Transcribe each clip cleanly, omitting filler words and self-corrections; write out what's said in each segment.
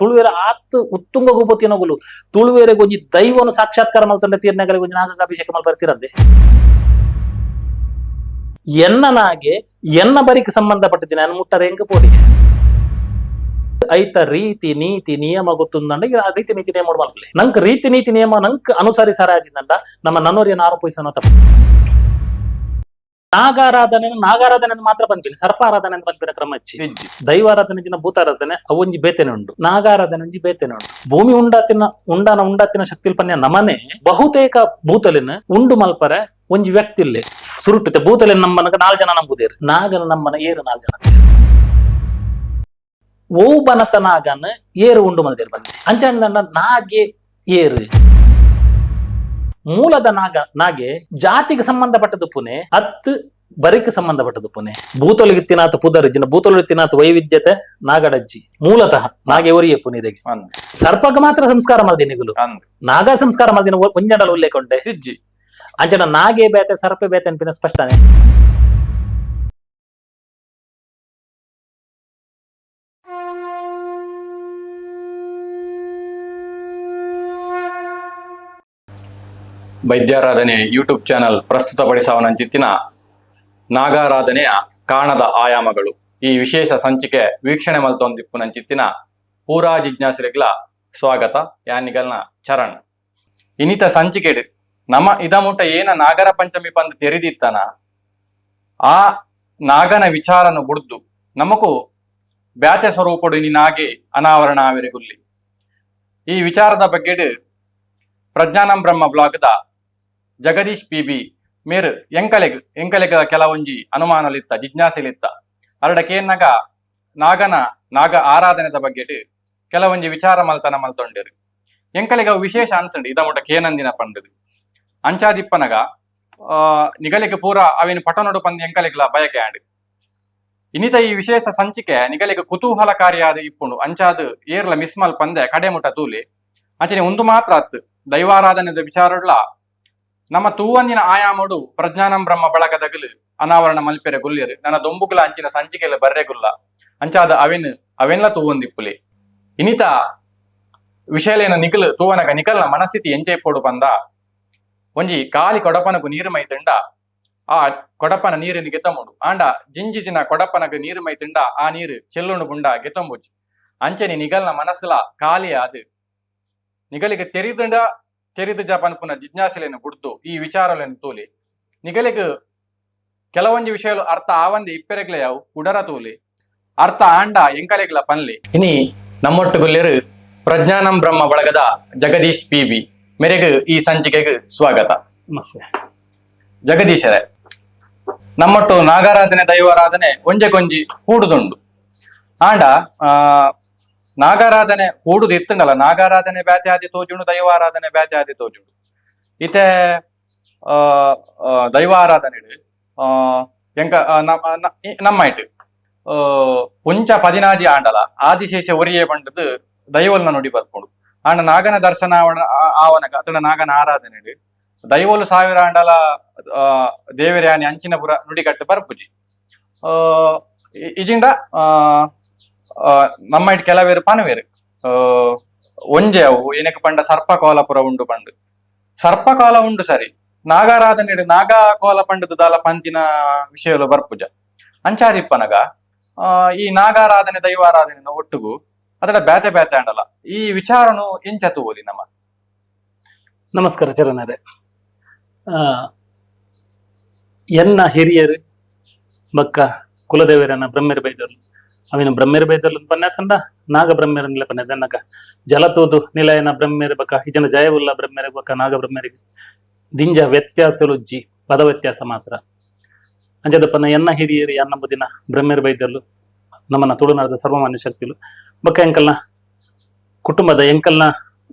ತುಳುವೆರ ಆತ್ ಉತ್ತುಂಗ ಗೋಪತಿನಗುಲು ತುಳುವೆರೆಗ್ ಒಂಜಿ ದೈವನು ಸಾಕ್ಷಾತ್ಕಾರ ಮಲ್ತೊಂಡ ತೀರ್ನಗಲಿಗೆ ಒಂಜಿ ನಾಗಕ ಅಭಿಷೇಕ ಮಲ್ಪರ್ತಿರಂದೆ. ಎನ್ನನಾಗೆ ಎನ್ನ ಬರಿಕ್ ಸಂಬಂಧಪಟ್ಟಿದ್ದೀನಿ ನಾನು ಮುಟ್ಟರೆ ಎಂಕ ಪೋಡಿ ಐತ ರೀತಿ ನೀತಿ ನಿಯಮ ಗೊತ್ತುಂದಂಡ. ಈಗ ಆ ರೀತಿ ನೀತಿ ನಿಯಮ ಮಲ್ಪಲೆ ನಂಕ್ ರೀತಿ ನೀತಿ ನಿಯಮ ನಂಕ್ ಅನುಸರಿಸಾರ ಆಜಿಂದಂಡ ನಮ್ಮ ನನ್ನೋರಿಯನ್ನು ಆರೋಪಿಸೋಣ ತಪ್ಪು. ನಾಗಾರಾಧನೆ ನಾಗಾರಾಧನೆ ಅಂತ ಮಾತ್ರ ಬಂದ್ಪಿನಿ, ಸರ್ಪಾರಾಧನೆ ಅಂತ ಬಂದ್ಪಿನ ಕ್ರಮ ಹಚ್ಚಿ. ಇಜ್ಜಿ. ದೈವಾರಾಧನೆ ಜಿನ ಭೂತಾರಾಧನೆ ಅವೊಂಜಿ ಬೇತೆನೆ ಉಂಡು, ನಾಗಾರಾಧನೆ ಒಂಜಿ ಬೇತೆನೆ ಉಂಡು. ಭೂಮಿ ಉಂಡಾತಿನ ಉಂಡಾನ ಉಂಡಾತಿನ ಶಕ್ತಿಲ್ ಪನ್ಯ ನಮನೆ ಬಹುತೇಕ ಭೂತಲಿನ ಉಂಡು ಮಲ್ಪರೆ ಒಂಜಿ ವ್ಯಕ್ತಿ ಇಲ್ಲೇ ಸುರುಟುತ್ತೆ. ಭೂತಲಿನ ನಮ್ಮನಗ ನಾಲ್ ಜನ ನಂಬುದೇರು, ನಾಗನ ನಮ್ಮನ ಏರು ನಾಲ್ ಜನ. ಓ ಬನತ ನಾಗನ ಏರು ಉಂಡು ಮಲ್ದೇರು ಬಂದೆ ಅಂಚಾಂಡ ನಾಗೆ ಏರು ಮೂಲದ ನಾಗ ನಾಗೆ ಜಾತಿಗೆ ಸಂಬಂಧಪಟ್ಟದ್ದು ಪುನೆ ಹತ್ತು ಬರಿಕ್ ಸಂಬಂಧಪಟ್ಟದ್ದು ಪುನೆ. ಭೂತೊಲಿಗೆ ತಿನ್ನಾತ ಪುದರ್ ಜಿನ ಭೂತೊಲಿಗೆ ತಿನ್ನಾತ ವೈವಿಧ್ಯತೆ ನಾಗಡಜ್ಜಿ. ಮೂಲತಃ ನಾಗೆ ಒರಿಯೆ ಪುನಿರೆಗೆ. ಅಂದ್. ಸರ್ಪಕ್ಕೆ ಮಾತ್ರ ಸಂಸ್ಕಾರ ಮಲ್ದಿನಿಗುಲು. ಅಂದ್. ನಾಗ ಸಂಸ್ಕಾರ ಮಲ್ದಿನ ಒಂಜಡಲ ಉಲ್ಲೇಖ ಉಂಡೆ? ಇಜ್ಜಿ. ಅಂಚನ ನಾಗೆ ಬೇತೆ ಸರ್ಪೆ ಬೇತೆ ಅನ್ಪಿನ ಸ್ಪಷ್ಟನೆ. ವೈದ್ಯಾರಾಧನೆ ಯೂಟ್ಯೂಬ್ ಚಾನಲ್ ಪ್ರಸ್ತುತಪಡಿಸವನಂಚಿತ್ತಿನ ನಾಗಾರಾಧನೆಯ ಕಾಣದ ಆಯಾಮಗಳು ಈ ವಿಶೇಷ ಸಂಚಿಕೆ ವೀಕ್ಷಣೆ ಮಲ್ತೊಂದಿಪ್ಪುನಂಚಿತ್ತಿನ ಪೂರಾ ಜಿಜ್ಞಾಸುರಿಗ್ಲ ಸ್ವಾಗತ. ಯಾನಿಗಲ್ನ ಚರಣ್. ಇನಿತ ಸಂಚಿಕೆಡ್ ನಮ ಇದಮುಟ ಏನ ನಾಗರ ಪಂಚಮಿ ಪಂದ್ ತೆರಿದಿತ್ತನ ಆ ನಾಗನ ವಿಚಾರನು ಬುಡ್ದು ನಮಕು ಬ್ಯಾತೆ ಸ್ವರೂಪಡು ಇನಿ ನಾಗೆ ಅನಾವರಣ ಆವಿರೆಗುಲ್ಲಿ. ಈ ವಿಚಾರದ ಬಗ್ಗೆಡ್ ಪ್ರಜ್ಞಾನಂ ಬ್ರಹ್ಮ ಬ್ಲಾಗ್ದ ಜಗದೀಶ್ ಪಿ ಬಿ ಮೇರ್ ಎಂಕಲೆಗ್ ಎಂಕಲೆಗ ಕೆಲವೊಂಜಿ ಅನುಮಾನಲಿತ್ತ, ಜಿಜ್ಞಾಸೆಲಿತ್ತ. ಅರಡ ಕೇನ್ನಗ ನಾಗನ ನಾಗ ಆರಾಧನೆದ ಬಗ್ಗೆಟ್ ಕೆಲವೊಂಜಿ ವಿಚಾರ ಮಲ್ತನ ಮಲ್ತೊಂಡೆರು. ಎಂಕಲೆಗ ಅವು ವಿಶೇಷ ಅನ್ಸಂಡು ಇದಮುಟ ಕೇನಂದಿನ ಪಂಡದು. ಅಂಚಾದಿಪ್ಪನಗ ನಿಗಲಿಗೆ ಪೂರ ಅವಿನ ಪಟನೊಡು ಪಂದ್ ಎಂಕಲೆಗ್ಲ ಬಯಕೆ ಆಂಡ್. ಇನಿತ ಈ ವಿಶೇಷ ಸಂಚಿಕೆ ನಿಗಲಿಗೆ ಕುತೂಹಲಕಾರಿಯಾದ ಇಪ್ಪುಂಡು. ಅಂಚಾದ್ ಏರ್ಲ ಮಿಸ್ ಮಲ್ ಪಂದೆ ಕಡೆಮುಟ ತೂಲಿ. ಅಂಚನೆ ಉಂದು ಮಾತ್ರ ಅತ್ತು, ದೈವಾರಾಧನೆದ ವಿಚಾರಡ್ಲ ನಮ್ಮ ತೂವಂದಿನ ಆಯಾಮಡು ಪ್ರಜ್ಞಾನಂ ಬ್ರಹ್ಮ ಬಳಗದಗಲು ಅನಾವರಣ ಮಲ್ಪೆರೆ ಗುಲ್ಯರು. ನನ್ನ ದೊಂಬುಗುಲ ಅಂಚಿನ ಸಂಚಿಕೆಲ ಬರ್ರೆ ಗುಲ್ಲ. ಅಂಚಾದ ಅವೆನ್ ಅವೆನ್ಲ ತೂವಂದಿಪ್ಪುಲಿ. ಇನಿತ ವಿಷಯಲೇನ ನಿಕಲ್ ತೂವನಗ ನಿಕಲ್ನ ಮನಸ್ಥಿತಿ ಎಂಚೆ ಪೋಡು ಪಂದ, ಒಂಜಿ ಕಾಲಿ ಕೊಡಪನಗು ನೀರು ಮೈತುಂಡ ಆ ಕೊಡಪನ ನೀರಿನ ಗೆತಂಬುಡು. ಆಂಡ ಜಿಂಜಿ ದಿನ ಕೊಡಪನಗ ನೀರು ಮೈತುಂಡ ಆ ನೀರು ಚೆಲ್ಲುಂಡು ಬುಂಡ ಗೆತಂಬುಜಿ. ಅಂಚನೆ ನಿಗಲ್ನ ಮನಸ್ಸುಲ ಖಾಲಿ ಆದ್ ನಿಗಲಿಗೆ ತೆರಿದುಂಡ ತೆರಿದು ಜ ಪನ್ಪುನ ಜಿಜ್ಞಾಸೆಲೆನ್ ಬುಡ್ದು ಈ ವಿಚಾರಲೆನ್ ತೂಲಿ. ನಿಗಲಿಗ್ ಕೆಲವೊಂಜಿ ವಿಷಯಲು ಅರ್ಥ ಆವಂದೆ ಇಪ್ಪೆರೆಗ್ಲ ಯಾವು ಉಡರ ತೂಲಿ. ಅರ್ಥ ಆಂಡ ಎಂಕಲೆಗ್ಲ ಪನ್ಲಿ. ಇನಿ ನಮ್ಮೊಟ್ಟುಗುಲ್ಲೆರು ಪ್ರಜ್ಞಾನಂ ಬ್ರಹ್ಮ ಬಳಗದ ಜಗದೀಶ್ ಪಿ ಬಿ ಮೇರೆಗ್ ಈ ಸಂಚಿಕೆಗೆ ಸ್ವಾಗತ. ನಮಸ್ತೆ. ಜಗದೀಶರೇ, ನಮ್ಮೊಟ್ಟು ನಾಗಾರಾಧನೆ ದೈವಾರಾಧನೆ ಒಂಜೆಗೊಂಜಿ ಕೂಡುದುಂಡು. ಆಂಡ ನಾಗಾರಾಧನೆ ಕೂಡುದು ಇತ್ತುಂಡಲ್ಲ, ನಾಗಾರಾಧನೆ ಬ್ಯಾತೆ ಆದಿ ತೋಜುಂಡು, ದೈವಾರಾಧನೆ ಬ್ಯಾತೆ ಆದಿ ತೋಜುಂಡು. ಇತೆ ಆ ಆ, ದೈವಾರಾಧನೆ ಎಂಕ ನಮ್ಮ ಇಟ್ಟು ಪುಂಚ 16 ಆಂಡಲ ಆದಿಶೇಷ ಒರಿಯೆ ಪಂಡದು ದೈವಲ್ನ ನುಡಿ ಬರ್ಪುಂಡು. ಆಂಡ ನಾಗನ ದರ್ಶನ ಆವನಗ ಅತನ ನಾಗನ ಆರಾಧನೆ ದೈವಲು ಸಾವಿರ ಆಂಡಲ ದೇವರ್ಯಾನಿ ಅಂಚಿನ ಪುರ ನುಡಿಗಟ್ಟು ಬರ್ಪುಜಿ. ಇಜಿಂಡ ಆ ಆ, ನಮ್ಮ it ಕೆಲವೇರು ಪನವೇರು ಒಂಜೆ ಅವು ಏನಕ್ಕೆ ಪಂಡ ಸರ್ಪ ಕೋಲಪುರ ಉಂಡು ಪಂಡು. ಸರ್ಪ ಕೋಲ ಉಂಡು ಸರಿ, ನಾಗಾರಾಧನೆ ನಾಗಾ ಕೋಲ ಪಂಡದ ದಾಲ ಪಂತಿನ ವಿಷಯಲು ಬರ್ಪುಜ. ಅಂಚಾದಿಪ್ಪನಗ ಈ ನಾಗಾರಾಧನೆ ದೈವಾರಾಧನೆ ಒಟ್ಟುಗು ಅದರ ಬ್ಯಾತೆ ಬ್ಯಾತೆ ಆಂಡಲ ಈ ವಿಚಾರನು ಎಂಚ ತೂವೊಲಿ ನಮ್ಮ? ನಮಸ್ಕಾರ ಚರಣರೇ. ಎನ್ನ ಹಿರಿಯರು ಬಕ್ಕ ಕುಲದೇವರನ್ನ ಬ್ರಹ್ಮೆರ ಬೈದರು. ಅವಿನ ಬ್ರಹ್ಮೆರ ಬೈದರ್ಲು ಪನ್ಯ ತಂಡ ನಾಗ ಬ್ರಹ್ಮೆರನ್ಲೆ ಪನ್ಯ ದನ್ನಕ ಜಲತೋದು ನಿಲಯನ ಬ್ರಹ್ಮೆರ ಬಕ್ಕ ಇಜನ ಜಯವುಲ್ಲ ಬ್ರಹ್ಮೆರ ಬಕ್ಕ ನಾಗ ಬ್ರಹ್ಮೆರಿಗೆ ದಿಂಜ ವ್ಯತ್ಯಾಸಲುಜ್ಜಿ, ಪದ ವ್ಯತ್ಯಾಸ ಮಾತ್ರ. ಅಂಜದಪ್ಪನ ಎನ್ನ ಹಿರಿಯರು ಎನ್ನ ಬದಿನ ಬ್ರಹ್ಮೆರ ಬೈದರ್ಲು ನಮ್ಮನ್ನ ತುಳುನಾಡದ ಸರ್ವಮಾನ್ಯ ಶಕ್ತಿಲು ಬಕ್ಕ ಎಂಕಲ್ನ ಕುಟುಂಬದ ಎಂಕಲ್ನ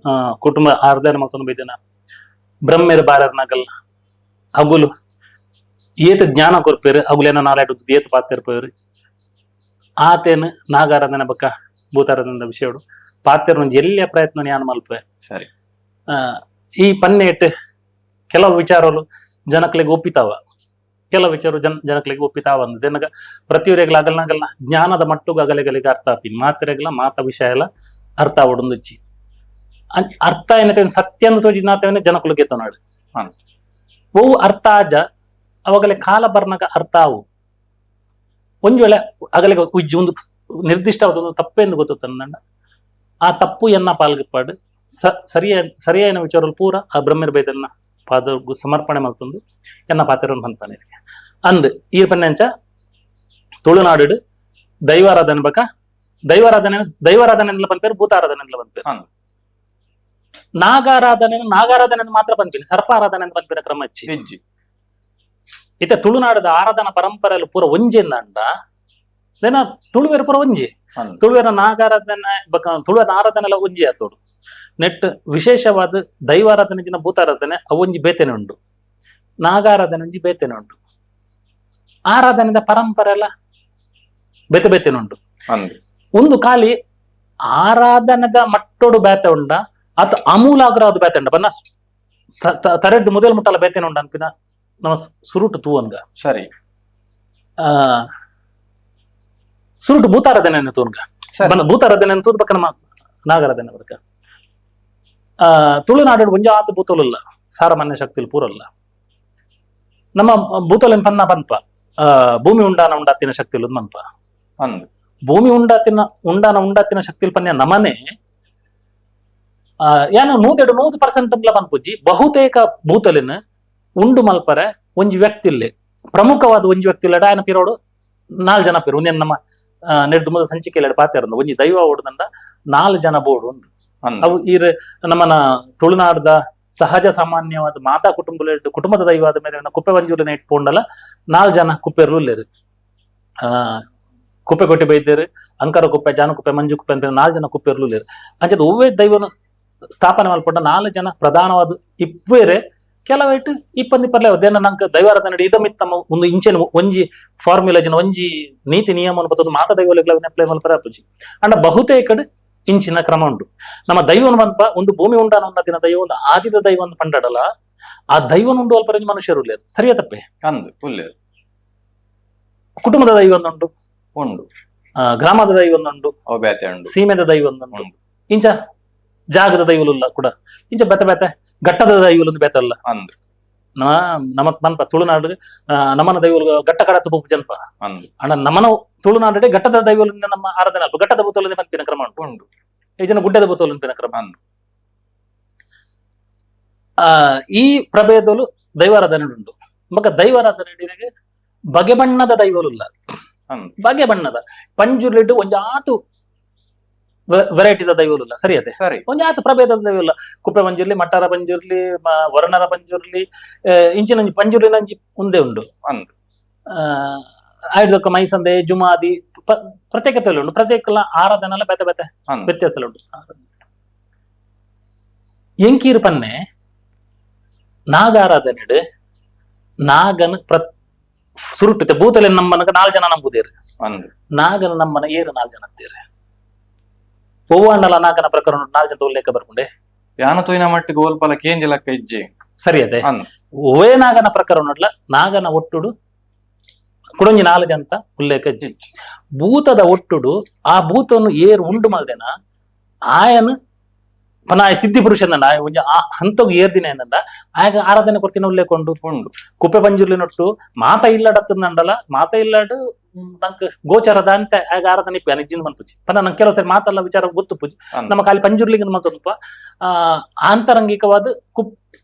ಕುಟುಂಬ ಆರ್ದಾನ ಮಲ್ತೊಂದು ಬೈದಿನ ಬ್ರಹ್ಮೆರ ಬಾರರ್ನಾಗಲ್ ಅಗುಲು ಏತ್ ಜ್ಞಾನ ಕೊರ್ಪೇರು, ಅಗುಲೇನ ನಾಲಾಯ್ಡು ಏತ್ ಪಾತೆರ್ಪೇರು. ಆತೇನು ನಾಗಾರಾಧನೆ ಬಕ್ಕ ಭೂತಾರಾಧನೆ ವಿಷಯಡು ಪಾತೆರ್ ಒಂಜಿ ಎಲ್ಲಿಯ ಪ್ರಯತ್ನ ಯಾನ್ ಮಲ್ಪೆ. ಸರಿ. ಈ ಪನ್ನೇಟ್ ಕೆಲವು ವಿಚಾರಗಳು ಜನಕ್ಲೆಗ್ ಒಪ್ಪಿತಾವ, ಕೆಲವು ವಿಚಾರ ಜನಕ್ಲೆಗ್ ಒಪ್ಪಿತಾವ ಅಂದ್. ಪ್ರತಿಯೊರಿಗ್ಲ ಅಗಲ್ನಾಗಲ್ನ ಜ್ಞಾನದ ಮಟ್ಟುಗು ಅಗಲೆಗಲಿಗೆ ಅರ್ಥ ಆಪಿನ್ ಮಾತೆರೆಗ್ಲ ಮಾತ ವಿಷಯ ಎಲ್ಲ. ಅರ್ಥ ಆವೊಡೊಂದುಚ್ಚಿ ಅರ್ಥ ಏನತೆ ಸತ್ಯಂದು ತೋಜಿನಾತವನೆ ಜನಕುಲು ಗೆತ್ತೊನಾಡು. ಒವು ಅರ್ಥ ಆಜ ಅವಾಗಲೇ ಕಾಲ ಬರ್ನಗ ಅರ್ಥ ಆವು. ಒಂಜಿ ವೇಳೆ ಅಗಲಿಗೆ ಉಜ್ಜಿ ಒಂದು ನಿರ್ದಿಷ್ಟವಾದ ಒಂದು ತಪ್ಪೆಂದು ಗೊತ್ತು, ಆ ತಪ್ಪು ಎನ್ನ ಪಾಲ್ಗಿಪ್ಪಾಡು ಸರಿಯ ಸರಿಯಾದ ವಿಚಾರలు ಪೂರ ಆ ಬ್ರಹ್ಮರ ಬೈದನ್ನ ಪಾದ ಸಮರ್ಪಣೆ ಮಲ್ತೊಂದು ಎನ್ನ ಪಾತ್ರವನ್ನು ಪನ್ಪನೆ ಅಂದ್ ಈ ಪನ್ನೆಂಚ ತುಳುನಾಡು ದೈವಾರಾಧನೆ ಬಕ ದೈವಾರಾಧನೆ ದೈವಾರಾಧನೆ ಪನ್ಪೇರು, ಭೂತಾರಾಧನೆ ಪನ್ಪೇರು. ನಾಗಾರಾಧನೆ ನಾಗಾರಾಧನೆ ಮಾತ್ರ ಪನ್ಪಿನಿ, ಸರ್ಪಾರಾಧನೆ ಅಂತ ಪನ್ಪಿನ ಕ್ರಮ ಹಚ್ಚಿ ಇಜ್ಜಿ. ಇತ್ತ ತುಳುನಾಡದ ಆರಾಧನಾ ಪರಂಪರೆಯಲ್ಲಿ ಪೂರ ಒಂಜೆಂದಂಡ ದೇನ ತುಳುವೆರ್ ಪೂರ ಒಂಜಿ. ತುಳುವೆರ ನಾಗಾರಾಧನೆ ಬಕ ತುಳುವೆರ ಆರಾಧನೆ ಎಲ್ಲ ಒಂಜಿ ಆತೋಡು. ನೆಟ್ ವಿಶೇಷವಾದ ದೈವಾರಾಧನೆ ಜಿನ ಭೂತಾರಾಧನೆ ಅವೊಂಜಿ ಬೇತೆನೆ ಉಂಡು, ನಾಗಾರಾಧನೆ ಒಂಜಿ ಬೇತೆನೆ ಉಂಡು. ಆರಾಧನೆದ ಪರಂಪರೆ ಎಲ್ಲ ಬೇತೆ ಬೇತೆನೆ ಉಂಡು. ಒಂದು ಖಾಲಿ ಆರಾಧನೆದ ಮಟ್ಟೋಡು ಬೇತೆ ಉಂಡ ಅತ್ ಅಮೂಲಾಗ್ರ ಅದು ಬೇತೆ ಉಂಡ ಬನ್ನ ತರೆಡ್ದು ಮೊದಲು ಮುಟ್ಟಲ ಬೇತೆನೆ ಉಂಡ ಅನ್ಪಿನ ನಮ್ಮ ಸುರುಟು ತೂವನ್ಗ. ಸರಿ. ಸುರುಟು ಭೂತಾರಾಧನೆ ತೂನ್ಗ. ಸರಿ. ಬನ್ನ ಭೂತಾರಾಧನೆ ತೂದ್ ಬಕ್ಕ ನಮ್ಮ ನಾಗರಾಧನೆ ಬರಕ. ತುಳುನಾಡು ಒಂಜಾತ ಭೂತಲುಲ್ಲ ಸಾರಮಾನ್ಯ ಶಕ್ತಿಲು ಪೂರಲ್ಲ. ನಮ್ಮ ಭೂತಲಿನ ಪನ್ನ ಪನ್ಪ ಭೂಮಿ ಉಂಡಾನ ಉಂಡಾತಿನ ಶಕ್ತಿಲು ಮನ್ಪ. ಭೂಮಿ ಉಂಡಾತಿನ ಉಂಡಾನ ಉಂಡಾತಿನ ಶಕ್ತಿಲು ಪನ್ಯ ನಮನೆ ಯಾನ 100% ಪನ್ಪುಜ್ಜಿ. ಬಹುತೇಕ ಭೂತಲಿನ ಉಂಡು ಮಲ್ಪರೆ ಒಂಜಿ ವ್ಯಕ್ತಿ ಇಲ್ಲೇ ಪ್ರಮುಖವಾದ ಒಂಜಿ ವ್ಯಕ್ತಿ ಇಲ್ಲ. ಆಯನ ಪಿರೋಡು 4 ಜನ ಪಿರು ಒಂದೇನು ನಮ್ಮ ನೆಡ್ದು ಮೊದಲ ಸಂಚಿಕೆ ಪಾತ್ರ ಒಂಜಿ ದೈವ ಓಡುದಂಡ 4 ಜನ ಬೋರ್ಡು ಉಂಡು. ಅವು ಈ ನಮ್ಮನ ತುಳುನಾಡದ ಸಹಜ ಸಾಮಾನ್ಯವಾದ ಮಾತಾ ಕುಟುಂಬ ಕುಟುಂಬದ ದೈವಾದ ಮೇಲೆ ಕುಪ್ಪೆ ಮಂಜೂರಿನ ಇಟ್ಕೊಂಡಲ್ಲ 4 ಜನ ಕುಪ್ಪೆರ್ಲು ಇಲ್ಲೇರು. ಕುಪ್ಪೆ ಕೊಟ್ಟಿ ಬೈದೇರು, ಅಂಕರ ಕುಪ್ಪೆ, ಜಾನು ಕುಪ್ಪೆ, ಮಂಜು ಕುಪ್ಪೆ ಅಂತ 4 ಜನ ಕುಪ್ಪೆರ್ಲು ಇಲ್ಲೇರು. ಅಂಚದ ಒವ್ವೇ ದೈವನ ಸ್ಥಾಪನೆ ಮಲ್ಪೊಂಡ 4 ಜನ ಪ್ರಧಾನವಾದ ಇಪ್ಪೇರೆ. ಕೆಲವೈಟ್ ಇಪ್ಪಂದಿ ಪರ್ಲೆ ಅದೇನ ನಂಗೆ ದೈವಾರಾಧನೆ ಇದಮಿತ್ತಮ್ಮ ಒಂದು ಇಂಚಿನ ಒಂಜಿ ಫಾರ್ಮುಲಾ ಜನ ಒಂಜಿ ನೀತಿ ನಿಯಮ ಬತ್ತೊಂದು ಮಾತಾ ದೈವಗಳಿಗೆ ಅಪ್ಲೈ ಮಲ್ಪರೆ ಅಪ್ಪುಜಿ. ಅಂಡ ಬಹುತೇಕ ಇಂಚಿನ ಕ್ರಮ ಉಂಟು. ನಮ್ಮ ದೈವನ ಬಂಪ ಒಂದು ಭೂಮಿ ಉಂಡಾನ ಉನ್ನತಿನ ದೈವ ಒಂದು ಆದಿದ ದೈವ ಒಂದು ಪಂಡಾಡಲ್ಲ, ಆ ದೈವನ ಉಂಡು ಅಲ್ಪ ಮನುಷ್ಯರು ಉಲ್ಲೇರು. ಸರಿಯಾ ತಪ್ಪೆ? ಅಂದು ಉಲ್ಲೇರು. ಕುಟುಂಬದ ದೈವ ಉಂಟು ಉಂಡು, ಗ್ರಾಮದ ದೈವ ಉಂಟು, ಅವು ಬೇತೆ ಉಂಡು, ಸೀಮೆದ ದೈವ ಉಂಟು, ಇಂಚ ಜಾಗದ ದೈವಲುಲ್ಲ ಕೂಡ ಇಂಚ ಬೇತೆ ಬೇತೆ ಘಟ್ಟದ ದೈವಲೊಂದು ಬೇತಲ್ಲ. ಅಂದು. ನಮ್ಮ ನಮ್ಮ ಮನ್ಪ ತುಳುನಾಡು ನಮ್ಮನ ದೈವಲು ಘಟ್ಟ ಕಡತ ಪೂಪು ಜನಪ. ಅಣ್ಣ ನಮ್ಮನ ತುಳುನಾಡೆ ಘಟ್ಟದ ದೈವಲಿಂದ ನಮ್ಮ ಆರಾಧನೆ ಅಲ್ಪ ಘಟ್ಟದ ಭೂತಲಿಂದ ಪನ್ಪಿನ ಕ್ರಮ ಉಂಟು ಉಂಡು. ಈ ಜನ ಗುಡ್ಡದ ಭೂತಲಿಂದ ಪನ್ಪಿನ ಕ್ರಮ. ಈ ಪ್ರಭೇದಲು ದೈವಾರಾಧನೆ ಉಂಟು. ಮಗ ದೈವಾರಾಧನೆ ಬಗೆ ಬಣ್ಣದ ದೈವಲುಲ್ಲ, ಬಗೆ ಬಣ್ಣದ ಪಂಜುರ್ಲಿಡ್ಡು ಒಂಜಾತು ವೆರೈಟಿದ ದೈವಲುಲ್ಲ. ಸರಿ ಅದೇ ಸರಿ. ಒಂಜಾತು ಪ್ರಭೇದದ ದೈವಲ್ಲ. ಕುಪ್ಪೆ ಪಂಜುರ್ಲಿ, ಮಟ್ಟರ ಪಂಜುರ್ಲಿ, ವರ್ಣರ ಪಂಜುರ್ಲಿ, ಇಂಚಿನಂಜಿ ಪಂಜುರ್ಲಿನಂಜಿ ಒಂದೇ ಉಂಡು. ಆಯ್ದೊಕ್ಕ ಮೈಸಂದೆ ಜುಮಾದಿ ಪ್ರತ್ಯೇಕತೆ ಉಂಡು. ಪ್ರತ್ಯೇಕ ಆರಾಧನೆಲ್ಲ ಬೇತೆ ಬೇತೆ ವ್ಯತ್ಯಾಸ ಉಂಟು. ಎಂಕೀರು ಪನ್ನೆ ನಾಗಾರಾಧನೆ ನಾಗನ ಸುರುಟುತ್ತೆ ಭೂತಲೆ ನಮ್ಮನಗ 4 ಜನ ನಂಬುದೇರು. ನಾಗನ ನಮ್ಮನ ಏರು 4 ಜನ ಅಂತೀರಿ. ಒವ್ವಾಂಡಲ ನಾಗನ ಪ್ರಕರಣ 4 ಜನ ಉಲ್ಲೇಖ ಬರ್ಕೊಂಡೆ. ಯಾನ ತೋಯಿನ ಮಟ್ಟಿಗೆ ಓಲ್ಪಲ ಕೇಂಜಿಲಕ್ಕ ಇಜ್ಜಿ. ಸರಿ ಅದೇ ಒವೇ ನಾಗನ ಪ್ರಕರಣ ನೋಡ್ಲ ನಾಗನ ಒಟ್ಟುಡು ಕುಡೊಂಜಿ 4 ಜನ ಉಲ್ಲೇಖ ಇಜ್ಜಿ. ಭೂತದ ಒಟ್ಟುಡು ಆ ಭೂತವನ್ನು ಏರು ಉಂಡು ಮಲ್ದೇನ ಆಯನು ಪನ ಸಿದ್ಧಿ ಪುರುಷ ಆಯ ಒಂಜಿ ಆ ಹಂತಗ್ ಏರ್ದಿನ ಏನಂದ ಆಗ ಆರಾಧನೆ ಕೊಡ್ತಿನ ಉಲ್ಲೇಖ ಉಂಡು. ಉಂಡು. ಕುಪ್ಪೆ ಪಂಜುರ್ಲಿ ನೊಟ್ಟು ಮಾತ ಇಲ್ಲಡತ್ತಂಡಲ ಮಾತ ಇಲ್ಲಡು ನಂಕ್ ಗೋಚಾರದ ಅಂತ ಆಗ ಆರಾಧನೆ ಇಪ್ಪ ನಿಜ್ಜಿಂದ ಮನ್ಪುಜಿ. ಪನ ನಂಗೆ ಕೆಲವು ಸರಿ ಮಾತಲ್ಲ ವಿಚಾರ ಗೊತ್ತು ಪೂಜಿ. ನಮ್ಮ ಖಾಲಿ ಪಂಜುರ್ಲಿಂಗ ಮಲ್ತೊಂದುಪ್ಪ ಆಂತರಂಗಿಕವಾದ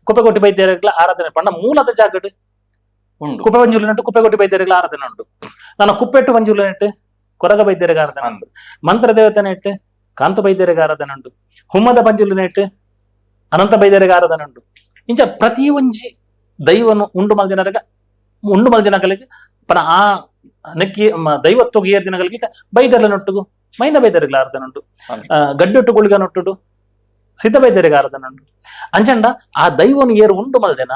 ಕುಪ್ಪೆಕೊಟ್ಟಿ ಬೈದ್ಯರ ಆರಾಧನೆ ಪಂಡ ಮೂಲದ ಜಾಗಡ್ ಉಂಡು. ಕುಪ್ಪೆ ಪಂಜುರ್ಲಿ ನಟ್ಟು ಕುಪ್ಪೆಕೊಟ್ಟಿ ಬೈದ್ಯರ ಆರಾಧನೆ ಉಂಟು. ನನ್ನ ಕುಪ್ಪೆಟ್ಟು ಪಂಜುರ್ಲಿ ನೆಟ್ಟು ಕೊರಗ ಬೈದ್ಯರಿಗೆ ಆರಾಧನೆ ಉಂಟು. ಮಂತ್ರ ದೇವತೆನ ಇಟ್ಟು ಕಾಂತ ಬೈದ್ಯರಿಗೆ ಆರಾಧನೆ ಉಂಟು. ಹುಮ್ಮದ ಪಂಜುರ್ಲಿ ನೆಟ್ಟು ಅನಂತ ಬೈದ್ಯರಿಗೆ ಆರಾಧನೆ ಉಂಟು. ಇಂಚ ಪ್ರತಿ ಒಂಜಿ ದೈವನು ಉಂಡು ಮಲ್ದಿನರಗ ಉಂಡು ಮಲ್ದಿನಗಳಿಗೆ ಪನ ಆ ನೆಕ್ಕಿ ದೈವತ್ವಗ್ ಏರ್ ದಿನಗಳಿಗೆ ಬೈದರ್ಲ ನೊಟ್ಟುಗು ಮೈಂದ ಬೈದರಿಗೆ ಆರಾಧನೆ ಉಂಟು. ಗಡ್ಡೊಟ್ಟು ಗುಳಿಗ ನೊಟ್ಟುಡು ಸಿದ್ಧ ಬೈದರಿಗೆ ಆರಾಧನೆ ಉಂಟು. ಅಂಚಂಡ ಆ ದೈವನು ಏರು ಉಂಡು ಮಲ್ದೆನ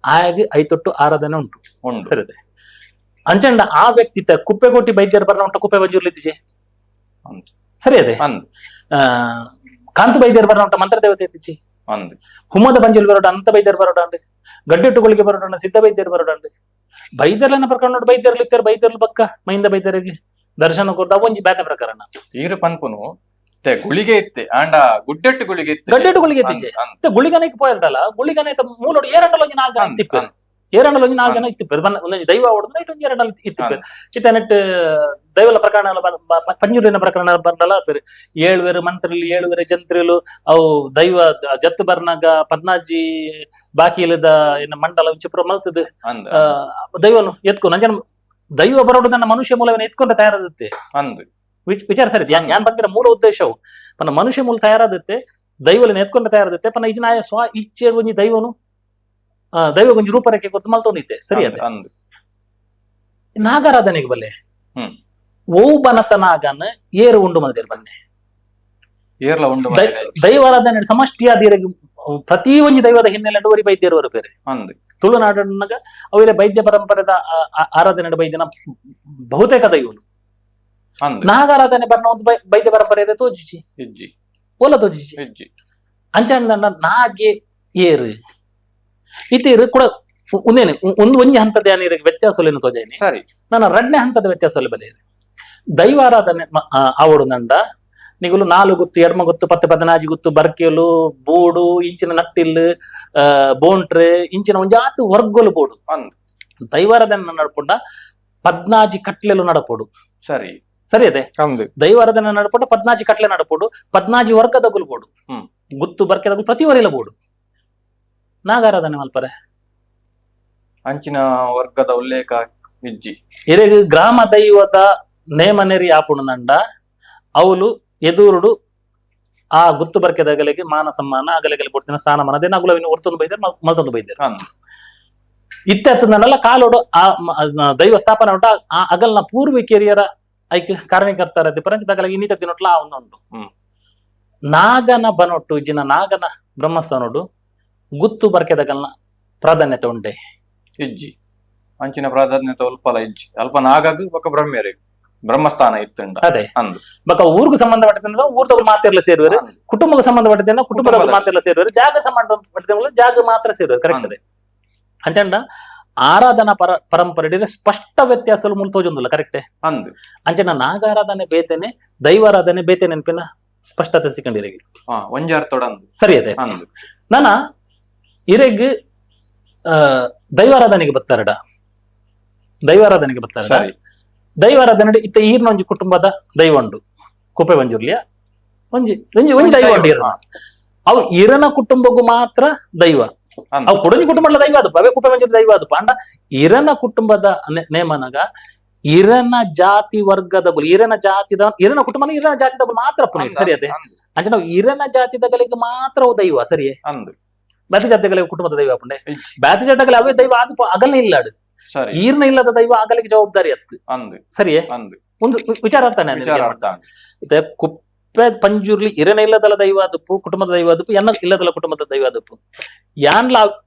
ಆಯಾಗಿ ಐತೊಟ್ಟು ಆರಾಧನೆ ಉಂಟು. ಸರಿ ಅದೇ ಅಂಚಂಡ ಆ ವ್ಯಕ್ತಿ ಕುಪ್ಪೆಕೋಟಿ ಬೈದ್ಯರ ಬರ್ನ ಉಂಟು ಕುಪ್ಪೆ ಬಂಜುರ್ಲಿತ್ತಿಜೆ. ಸರಿ ಅದೇ ಕಾಂತ ಬೈದ್ಯರ ಬರ್ನ ಉಂಟು ಮಂತ್ರ ದೇವತೆ ಇತ್ತಿಚ್ಚಿ. ಹುಮ್ಮದ ಬಂಜುಲ್ ಬರೋಡ ಅನಂತ ಬೈದ್ಯರು ಬರೋಡ ಅಂಡ್ ಗಡ್ಡೆಟ್ಟುಗಳಿಗೆ ಬರೋಡ ಸಿದ್ಧ ಬೈದ್ಯರು ಬರೋಡ ಅಂಡ್ ಬೈದ್ಯರ್ಲನ್ನ ಪ್ರಕರಣ ನೋಡಿ ಬೈದ್ಯರ್ಲು ಇತ್ತಾರೆ ಬೈದ್ಯರ್ಲು ಬಕ್ಕ ಮೈಂದ ಬೈದ್ಯರಿಗೆ ದರ್ಶನ ಕೊಡ್ದ ಒಂಜಿ ಬೇತೆ ಪ್ರಕರಣ. ಈರು ಪನ್ಪುನು ಇತ್ತೆ ಗುಳಿಗೆ ಇತ್ತೆ ಆಂಡ ಗುಡ್ಡೆಟ್ಟು ಗುಳಿಗೆ ಇತ್ತೆ. ಗಡ್ಡೆಟ್ಟು ಗುಳಿಗೆ ಇತ್ತಿಜೆ. ಇತ್ತೆ ಗುಳಿಗನಕ್ಕೆ ಪೋಯಿರಡಲ್ಲ, ಗುಳಿಗನ ಮೂಲೋಡು ಏರಂಡಲ ಒಂಜಿ ನಾಲ್ ಜನ ಇತ್ತಿಪ್ಪೇರು, ಏರಂಡಲ ಒಂಜಿ ನಾಲ್ ಜನ ಇತ್ತಿಪ್ಪೇರು. ಒಂದೊಂಜಿ ದೈವ ಹೊಡೆದ್ರೆ ಇಟ್ಟು ಒಂಜಿ ಎರಡಲ್ಲಿ ಇತ್ತಿಪ್ಪೇರು. ಇತ್ತೆ ನೆಟ್ ದೈವಲ ಪ್ರಕರಣ ಪಂಜುರ್ಲಿನ ಪ್ರಕರಣ ಬಂದಲ್ಲ ಪೇರು ಏಳುವೇರು ಮಂತ್ರಿಲು, ಏಳುವೇರು ಜಂತ್ರಿಲು, ಅವು ದೈವ ಜತ್ತು ಬರ್ನಾಗ ಪದ್ನಾಜಿ ಬಾಕಿ ಇಲ್ಲದ ಏನ ಮಂಡಲ ಒಂಚಿಪುರ ಮಲ್ತದ ದೈವನು ಎತ್ಕೊ ನಂಜನ ದೈವ ಬರೋಡು ನನ್ನ ಮನುಷ್ಯ ಮೂಲವನ್ನ ಎತ್ಕೊಂಡ್ರೆ ತಯಾರಾಗುತ್ತೆ. ವಿಚಾರ ಸರಿ, ಯಾನ್ ಬಂದಿರ ಮೂಲ ಉದ್ದೇಶವು ಪನ್ನ ಮನುಷ್ಯ ಮೂಲ ತಯಾರಾಗುತ್ತೆ, ದೈವಲನ್ನ ಎತ್ಕೊಂಡ್ರೆ ತಯಾರಾಗುತ್ತೆ. ಪನ್ನ ಇಜ್ನ ಆಯ ಸ್ವ ಇಚ್ಛೆ ಒಂಜಿ ದೈವನು ದೈವ ಒಂಜಿ ರೂಪರೇಖೆ ಕೊರ್ತು ಮಲ್ತೊಂದಿತ್ತೆ. ಸರಿ ಅದೇ ನಾಗಾರಾಧನೆಗೆ ಬಲ್ಲೆ ಓ ಬನತ ನಾಗನ್ ಏರು ಉಂಡು ಮಲ್ದಿರ್ ಬನ್ನೆ ಏರ್ಲ ಉಂಡು ದೈವಾರಾಧನೆ ಸಮಷ್ಟಿಯಾದ ಪ್ರತಿ ಒಂಜಿ ದೈವದ ಹಿನ್ನೆಲೆ ಡೋರಿ ಬೈದ್ಯರು ಬೇರೆ ತುಳುನಾಡನ್ನಾಗ ಅವರ ವೈದ್ಯ ಪರಂಪರೆದ ಆರಾಧನೆ ಬೈದ್ಯನ ಬಹುತೇಕ ದೈವನು. ನಾಗಾರಾಧನೆ ಬರ್ನ ಒಂದು ವೈದ್ಯ ಪರಂಪರೆ ತೋಜಿಜಿ ಓಲ ತೋಜಿಜಿ ಅಂಚಾಂಡ ನಾಗೆ ಏರು ಇತೇರು ಕೂಡ ಒಂದೇನೆ ಒಂದು ಒಂಜಿ ಹಂತದ ಏನಿರ ವ್ಯತ್ಯಾಸಲೇನು ತೋಜಾಯಿನಿ. ಸರಿ, ನಾನು ರಡ್ನೇ ಹಂತದ ವ್ಯತ್ಯಾಸಲೆ ಬಲೇರಿ ದೈವಾರಾಧನೆ ಆವಡು ನಂಡ ನಿಗುಲು ನಾಲು ಗುತ್ತು ಎಡ್ಮ ಗುತ್ತು ಪತ್ತೆ ಪದನಾಜಿ ಗುತ್ತು ಬರ್ಕೆಲು ಬೋಡು ಇಂಚಿನ ನಟ್ಟಿಲ್ ಬೋಂಟ್ರೆ ಇಂಚಿನ ಒಂಜಾತು ವರ್ಗಲು ಬೋಡು. ದೈವಾರಾಧನೆ ನಡ್ಪುಂಡ ಪದ್ನಾಜಿ ಕಟ್ಲೆಲು ನಡಪೋಡು. ಸರಿ ಸರಿ ಅದೇ ದೈವಾರಾಧನೆ ನಡಪುಂಡ ಪದ್ನಾಜಿ ಕಟ್ಲೆ ನಡಪೋಡು, ಪದ್ನಾಜಿ ವರ್ಗದಗುಲು ಬೋಡು, ಗುತ್ತು ಬರ್ಕೆದಗುಲು ಪ್ರತಿ ವರಿಲ ಬೋಡು. ನಾಗಾರಾಧನೆ ಮಲ್ಪರೆ ಅಂಚಿನ ವರ್ಗದ ಉಲ್ಲೇಖ ಇಜ್ಜಿ. ಇರೆಗ್ ಗ್ರಾಮ ದೈವದ ನೇಮನೆರಿ ಆಪುಣದಂಡ ಅವಲು ಎದುರುಡು ಆ ಗುತ್ತು ಬರ್ಕೆದಗಲಿಗೆ ಮಾನ ಸಮ್ಮಾನ ಅಗಲೆಗಲೆ ಕೊಡ್ತಿನ ಸ್ಥಾನಮಾನ ಅದೇ ನಗುಲವಿನ ಒರ್ತೊಂದು ಬೈದರು ಮಲ್ತೊಂದು ಬೈದರು. ಇತ್ತೆತ್ತದನ್ನೆಲ್ಲ ಕಾಲೋಡು ಆ ದೈವ ಸ್ಥಾಪನೆ ಉಂಟ ಆ ಅಗಲ್ನ ಪೂರ್ವಿಕರಿಯರ ಐಕ್ ಕಾರಣೀಕರ್ತಾರ ಪರಂಚಿತ ಅಗಲ ಇನ್ನಿತ ತಿನ್ನೊಟ್ಲ ಆ ಒಂದು ಉಂಟು. ನಾಗನ ಬನೊಟ್ಟು ಇಜ್ಜಿನ ನಾಗನ ಬ್ರಹ್ಮಸ್ಥಾನೋಡು ಗುತ್ತು ಬರ್ಕೆದಗಲ್ನ ಪ್ರಾಧಾನ್ಯತೆ ಉಂಡೆ ಇಜ್ಜಿ. ಅಂಚಿನ ಪ್ರಾಧಾನ್ಯತೆ ಅಲ್ಪಲ ಇಜ್ಜಿ, ಅಲ್ಪ ನಾಗಗ್ ಬೊಕ ಬ್ರಹ್ಮೇರಿ ಬ್ರಹ್ಮಸ್ಥಾನ ಇತ್ತುಂಡ ಅದೇ ಬೊಕ ಊರ್ಗು ಸಂಬಂಧಪಟ್ಟಿದ್ದ ಊರ್ದವ್ರು ಮಾತೆರ್ಲ ಸೇರುವರು, ಕುಟುಂಬಕ್ಕೆ ಸಂಬಂಧಪಟ್ಟಿದ್ದ ಕುಟುಂಬದವ್ರು ಮಾತೆರ್ಲ ಸೇರುವರು, ಜಾಗ ಸಂಬಂಧಪಟ್ಟಿದ್ದ ಜಾಗ ಮಾತ್ರ ಸೇರುವರು. ಕರೆಕ್ಟ್ ಅದೇ. ಅಂಚಂಡ ಆರಾಧನಾ ಪರಂಪರೆ ಸ್ಪಷ್ಟ ವ್ಯತ್ಯಾಸಲು ಮೂಲ ತೋಜೊಂದುಲ್ಲ. ಕರೆಕ್ಟೇ. ಅಂಚಂಡ ನಾಗಾರಾಧನೆ ಬೇತೇನೆ ದೈವಾರಾಧನೆ ಬೇತೆ ನೆನಪಿನ ಸ್ಪಷ್ಟತೆ ಸಿಕ್ಕಂಡಿರೆಗೆ ಸರಿ ಅದೇ. ನಾನ ಇರೆಗ್ ದೈವಾರಾಧನೆಗೆ ಬತ್ತಾರಡ, ದೈವಾರಾಧನೆಗೆ ಬತ್ತಾರ ದೈವಾರಾಧನೆ ಇತ್ತ ಈರ್ನೊಂಜಿ ಕುಟುಂಬದ ದೈವ ಉಂಡು ಕುಪ್ಪೆ ಬಂಜುರ್ಲಿಯ ಒಂಜಿ ಒಂಜಿ ಒಂಜಿ ದೈವ ಉಂಡು ಇರನ ಅವು ಇರನ ಕುಟುಂಬಕ್ಕೂ ಮಾತ್ರ ದೈವ, ಅವು ಕುಡಂಜಿ ಕುಟುಂಬದ ದೈವ ಅದು ಅವೇ ಕುಪ್ಪೆ ಮಂಜುರ್ಲಿ ದೈವ ಅದು. ಅಂಡ ಇರನ ಕುಟುಂಬದ ನೇಮನಗ ಇರನ ಜಾತಿ ವರ್ಗದಗುಲು ಇರನ ಜಾತಿದ ಇರನ ಕುಟುಂಬನ ಇರನ ಜಾತಿದಗುಲು ಮಾತ್ರ ಪುನೀತ್. ಸರಿ ಅದೇ. ಅಂಚ ನಾವು ಇರನ ಜಾತಿದಗಳಿಗೆ ಮಾತ್ರ ದೈವ. ಸರಿಯೇ. ಬ್ಯಾತಿ ಜಾತಿಗಳಿಗೆ ಕುಟುಂಬದ ದೈವ ಪುಂಡೆ ಬ್ಯಾತಿ ಜಾತಿಗಳ ಅವೇ ದೈವ ಅದು ಅಗಲ್ನ ಇಲ್ಲಾಡು ಈರ್ನ ಇಲ್ಲದ ದೈವ ಅಗಲಿಗೆ ಜವಾಬ್ದಾರಿ ಅತ್ತು. ಸರಿಯೇ. ಒಂದು ವಿಚಾರ ಅರ್ಥಾನೆ. ಕುಪ್ಪೆ ಪಂಜುರ್ಲಿ ಇರನ ಇಲ್ಲದಲ್ಲ ದೈವ ಅದಪ್ಪು ಕುಟುಂಬದ ದೈವ ಅದಪ್ಪು ಎನ್ನ ಇಲ್ಲದಲ್ಲ ಕುಟುಂಬದ ದೈವ ಅದಪ್ಪು ಯಾನ್ಲ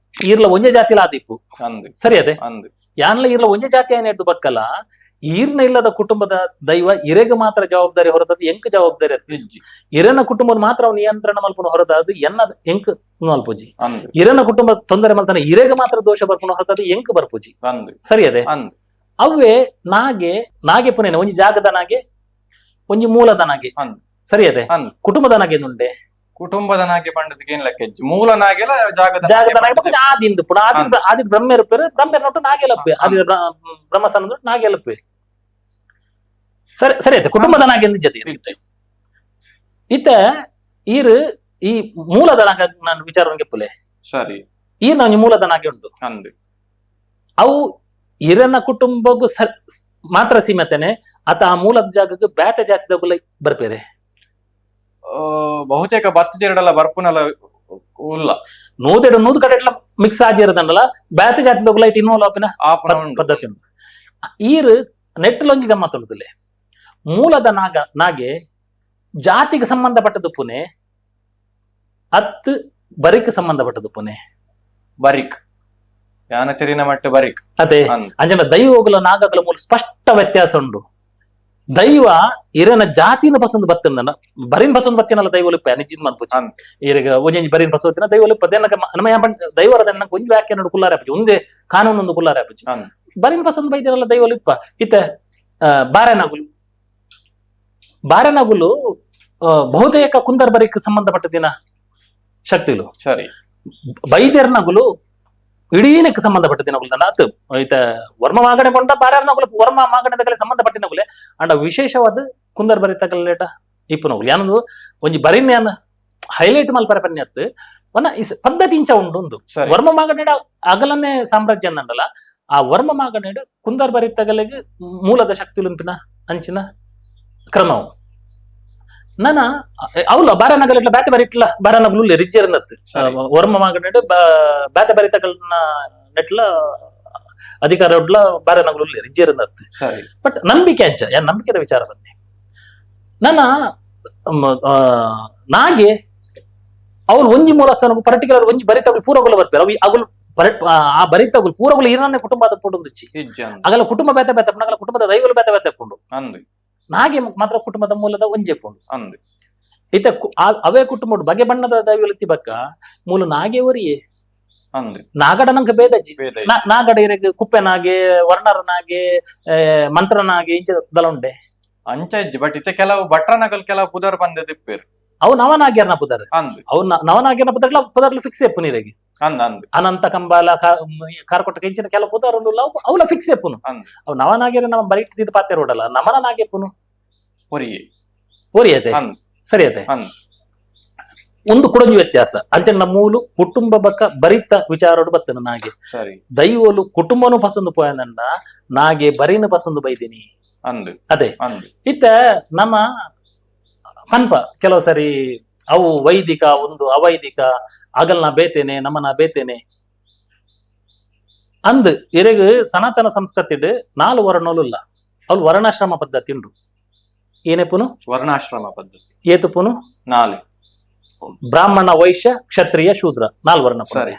ಈರ್ಲ ಒಂಜೆ ಜಾತಿಲ ಆದಿಪ್ಪು. ಸರಿ ಅದೇ. ಯಾನ್ಲ ಈರ್ಲ ಒಂಜೆ ಜಾತಿ ಏನ ಹಿಡ್ದು ಬಕ್ಕಲ್ಲ ಈರ್ನ ಇಲ್ಲದ ಕುಟುಂಬದ ದೈವ ಇರೆಗೆ ಮಾತ್ರ ಜವಾಬ್ದಾರಿ ಹೊರತದ್ದು ಎಂಕ್ ಜವಾಬ್ದಾರಿ ಅತ್ತು. ಇರನ ಕುಟುಂಬ ಮಾತ್ರ ಅವ್ ನಿಯಂತ್ರಣ ಮಲ್ಪುನ ಹೊರತಾದ್ದು ಎನ್ನ ಎಂಕ್ ಮಲ್ಪುಜಿ. ಇರನ ಕುಟುಂಬ ತೊಂದರೆ ಮಲ್ತಾನೆ ಇರೆಗೆ ಮಾತ್ರ ದೋಷ ಬರ್ಪುನ ಹೊರತಾದ್ದು ಎಂಕ್ ಬರ್ಪುಜಿ. ಸರಿ ಅದೇ. ಅವೇ ನಾಗೆ ನಾಗೆ ಪುನೇನೆ ಒಂಜಿ ಜಾಗದ ನಾಗೆ ಒಂಜಿ ಮೂಲದ ನಾಗೆ. ಸರಿ ಅದೇ. ಕುಟುಂಬದ ನಾಗೆ ನುಂಡೆ ಕುಟುಂಬದ ನಾಗೆ ಪಂಡದಕ್ಕೆ ಏನ್ ಲೆಕ್ಕ ಮೂಲ ನಾಗೆಲ ಜಾಗದ ಜಾಗದ ನಾಗೆ ಆದಿಂದು ಪುಣ ಆದಿ ಆದಿ ಬ್ರಹ್ಮೆರುಪೇರು ಬ್ರಹ್ಮೆರ್ ನೊಟ್ಟು ನಾಗೆಲಪ್ಪೆ ಆದಿ ಬ್ರಹ್ಮಸ್ಥಾನ ನಾಗೆಲಪ್ಪೆ. ಸರಿ ಸರಿ ಆಯ್ತು. ಕುಟುಂಬದ ನಾಗೆ ಜೊತೆ ಇತ್ತ ಈರು ಈ ಮೂಲದ ನಾಗ ನಾನು ವಿಚಾರವನ್ಗೆ ಪುಲೆ. ಸರಿ. ಈರ್ ನಾವು ಮೂಲದ ನಾಗೆ ಉಂಟು ಅವು ಇರನ ಕುಟುಂಬಕ್ಕೂ ಮಾತ್ರ ಸೀಮತನೆ ಆತ ಆ ಮೂಲದ ಜಾಗಕ್ಕೆ ಬ್ಯಾತ ಜಾತಿದಗುಲ ಬರ್ಪೇರೆ ಬಹುತೇಕ ಬತ್ತಜೆರಡಲ್ಲ ಬರ್ಪುನಲ್ಲ ಉಲ್ಲ ನೂದೆರಡು ನೂದು ಕಡೆ ಮಿಕ್ಸ್ ಆಗಿರೋದನ್ನಲ್ಲ ಬ್ಯಾತ ಜಾತಿದಗುಲ it involve ಆಪಿನ ಪದ್ಧತಿ ಉಂಟು. ಈರು ನೆಟ್ಟಲೊಂಜಿ ಗಮ್ಮತ್ತುಂಟುಲೆ ಮೂಲದ ನಾಗ ನಾಗೆ ಜಾತಿಗೆ ಸಂಬಂಧಪಟ್ಟದ್ದು ಪುನೆ ಅತ್ತು ಬರಿಕ್ ಸಂಬಂಧಪಟ್ಟದ್ದು ಪುನೆ ಬರಿಕ್ ಯಾನ ತೆರಿನ ಮಟ್ಟ ಬರಿಕ್ ಅದೇ. ಅಂಜನ ದೈವಗಳ ನಾಗಗಳ ಮೂಲ ಸ್ಪಷ್ಟ ವ್ಯತ್ಯಾಸ ಉಂಟು. ದೈವ ಇರನ ಜಾತಿನ ಪಸಂದ್ ಬತ್ತಂದನ ಬರಿನ್ ಪಸಂದ್ ಬತ್ತಿನಲ್ಲ ದೈವಲಿಪ್ಪ ನಿಜ್ಜಿದ್ ಮನ್ಪುಚಿ ಈಗ ಒಂಜಿ ಬರಿನ್ ಪಸಂದ್ ದೈವಲಿಪ್ಪ ನಮ್ಮ ದೈವರ ಒಂಜಿ ವ್ಯಾಖ್ಯಾನ ಕುಲ್ಲಾರೆ ಅಪ್ಪುಜಿ ಒಂದೇ ಕಾನೂನು ಒಂದು ಕುಲ್ಲಾರೆ ಅಪ್ಪುಜಿ ಬರಿನ್ ಪಸಂದ್ ಬೈದಿರಲ್ಲ ದೈವಲಿಪ್ಪ ಇತ್ತ ಬಾರೆನಗುಲು ಬಾರೆನಗುಲು ಬಹುತೇಕ ಕುಂದರ್ ಬರಿಕ್ ಸಂಬಂಧಪಟ್ಟ ದಿನ ಶಕ್ತಿಲು. ಸರಿ. ಬೈದೆರ್ನಗುಲು ಇಡೀನಕ್ಕೆ ಸಂಬಂಧಪಟ್ಟ ದಿನಗುಲು ಆತು. ಐತ ವರ್ಮ ಮಾಗಣೆ ಕೊಂಡ ಬಾರ್ಯಾರ್ನಗುಲು ವರ್ಮ ಮಾಗಣೆದಗಲೆ ಸಂಬಂಧಪಟ್ಟಿನಗುಲೆ. ಅಂಡ ವಿಶೇಷವಾದ ಕುಂದರ್ ಬರಿತಗಲೇಟ ಇಪ್ಪುನಗುಲು ಯಾನೊಂದು ಒಂಜಿ ಬರಿನ್ ಯಾನ್ ಹೈಲೈಟ್ ಮಲ್ಪರೆ ಪನ್ಯತ್ ವನ is ಪದ್ಧತಿ ಇಂಚ ಉಂಡು ಉಂದು. ಸರಿ. ವರ್ಮ ಮಾಗಣೆಡ ಅಗಲನ್ನೇ ಸಾಮ್ರಾಜ್ಯ ಅಂದಂಡಲ ಆ ವರ್ಮ ಮಾಗಣೆಡು ಕುಂದರ್ ಬರಿತಗಲೆಗ್ ಮೂಲದ ಶಕ್ತಿಲುಂಪಿನ ಅಂಚಿನ ಕ್ರಮವು. ನನ ಅವಲ ಬಾರನಗಲಿಟ್ಲ ಬ್ಯಾತೆ ಬರಿಟ್ಲ ಬಾರನಗಲು ರಿಜ್ಜೆರಂದತ್ತು. ಸರಿ. ವರ್ಮ ಮಾಗಣೆಡು ಬ್ಯಾತೆ ಬರಿತಗಳನ್ನ ನೆಟ್ಲ ಅಧಿಕಾರ ಉಡ್ಲ ಬಾರನಗಲು ರಿಜ್ಜೆರಂದತ್ತು. ಸರಿ. ಬಟ್ ನಂಬಿಕೆ ಅಂಚ ಯಾನ್ ನಂಬಿಕೆದ ವಿಚಾರ ಬಂದೆ. ನನ್ನ ನಾಗೆ ಅವ್ರು ಒಂಜಿ ಮೂಲಸ್ಥಾನಕ್ಕೂ ಪರ್ಟಿಕ್ಯುಲರ್ ಒಂಜಿ ಬರಿತಗುಲು ಪೂರಗುಲು ಬರ್ತಾರೆ. ಅವು ಅಗುಲು ಆ ಬರಿತಗುಲು ಪೂರಗುಲು ಈರನ್ನೇ ಕುಟುಂಬದ ಪುಂಡುಂದುಚ್ಚಿ. ಇಜ್ಜಿ ಅಂದ್. ಅಗಲ ಕುಟುಂಬ ಬೇತೆ ಬೇತೆ ಪುಂಡು, ಅಗಲ ಕುಟುಂಬದ ದೈವಲು ಬೇತೆ ಬೇತೆ ಪುಂಡು. ಅಂದ್. ನಾಗೆ ಮಾತ್ರ ಕುಟುಂಬದ ಮೂಲದ ಒಂಜೆ ಪುಂಡು. ಅಂದ್. ಇತ್ತೆ ಅವೇ ಕುಟುಂಬ ಬಗೆ ಬಣ್ಣದ ದೈವಲು ಬಕ್ಕ ಮೂಲ ನಾಗೆ ಒರಿಯೆ. ಅಂದ್. ನಾಗಡ ನಂಗೆ ಬೇದಜ್ಜಿ. ಬೇದ. ನಾಗಡ ಇರೆಗ್ ಕುಪ್ಪೆ ನಾಗೆ, ವರ್ಣರ ನಾಗೆ, ಮಂತ್ರನಾಗೆ ಇಂಚ ದಲ ಉಂಡೆ. ಅಂಚ ಇಜ್ಜಿ, ಬಟ್ ಇತ್ತೆ ಕೆಲವು ಭಟ್ರನಗಲ್ ಕೆಲವು ಪುದರ್ ಬಂದ ದಿಪ್ಪೇರು. ಅವು ನವನಾಗ್ಯರ್ನ ಪುದರ್. ಅಂದ್. ಅವು ನವನಾಗ್ಯರ್ನ ಪುದರ್ಲ ಪುದರ್ಲು ಫಿಕ್ಸ್ ಎಪ್ಪು ನೀರೆಗೆ. ಅಂದ್ ಅಂದ್. ಅನಂತ ಕಂಬಾಲ ಕಾರ್ಕೊಟಕ ಇಂಚಿನ ಕೆಲವು ಪುದರುಲ್ಲ ಅವುಲ ಫಿಕ್ಸ್ ಎಪ್ಪುನು. ಅಂದ್. ಅವು ನವನಾಗ್ಯರ ನಮ್ಮ ಬರೀತಿದ್ದು ಪಾತೆ ರೋಡಲ್ಲ ನಮನ ನಾಗೆಪ್ಪುನು. ಒರಿಯೆ. ಒರಿಯತೆ. ಅಂದ್. ಸರಿಯತೆ. ಅಂದ್. ಒಂದು ಕುಡಂಜಿ ವ್ಯತ್ಯಾಸ ಅಂಚೆ ಮೂಲು ಕುಟುಂಬ ಬಕ್ಕ ಬರಿತ ವಿಚಾರೋಡು ಬತ್ತನ ನಾಗೆ. ಸರಿ. ದೈವೋಲು ಕುಟುಂಬನು ಪಸಂದು ಪೋಯನಂಡ ನಾಗೆ ಬರಿನ ಪಸಂದು ಬೈದಿನಿ. ಅಂದ್. ಅದೇ. ಅಂದ್. ಇತ್ತ ನಮ್ಮ ಪನ್ಪ ಕೆಲವು ಸರಿ ಅವು ವೈದಿಕ ಒಂದು ಅವೈದಿಕ ಅಗಲ್ನ ಬೇತೇನೆ ನಮ್ಮನ ಬೇತೇನೆ ಅಂದ್. ಇರೆಗ್ ಸನಾತನ ಸಂಸ್ಕೃತಿಡ್ ನಾಲ್ ವರ್ಣೋಲು ಇಲ್ಲ, ಅವ್ಲು ವರ್ಣಾಶ್ರಮ ಪದ್ಧತಿ ಉಂಡು. ಏನೆಪುನು? ವರ್ಣಾಶ್ರಮ ಪದ್ಧತಿ. ಏತುಪುನು? ನಾಲ್. ಬ್ರಾಹ್ಮಣ, ವೈಶ್ಯ, ಕ್ಷತ್ರಿಯ, ಶೂದ್ರ, ನಾಲ್ ವರ್ಣ. ಸರಿ.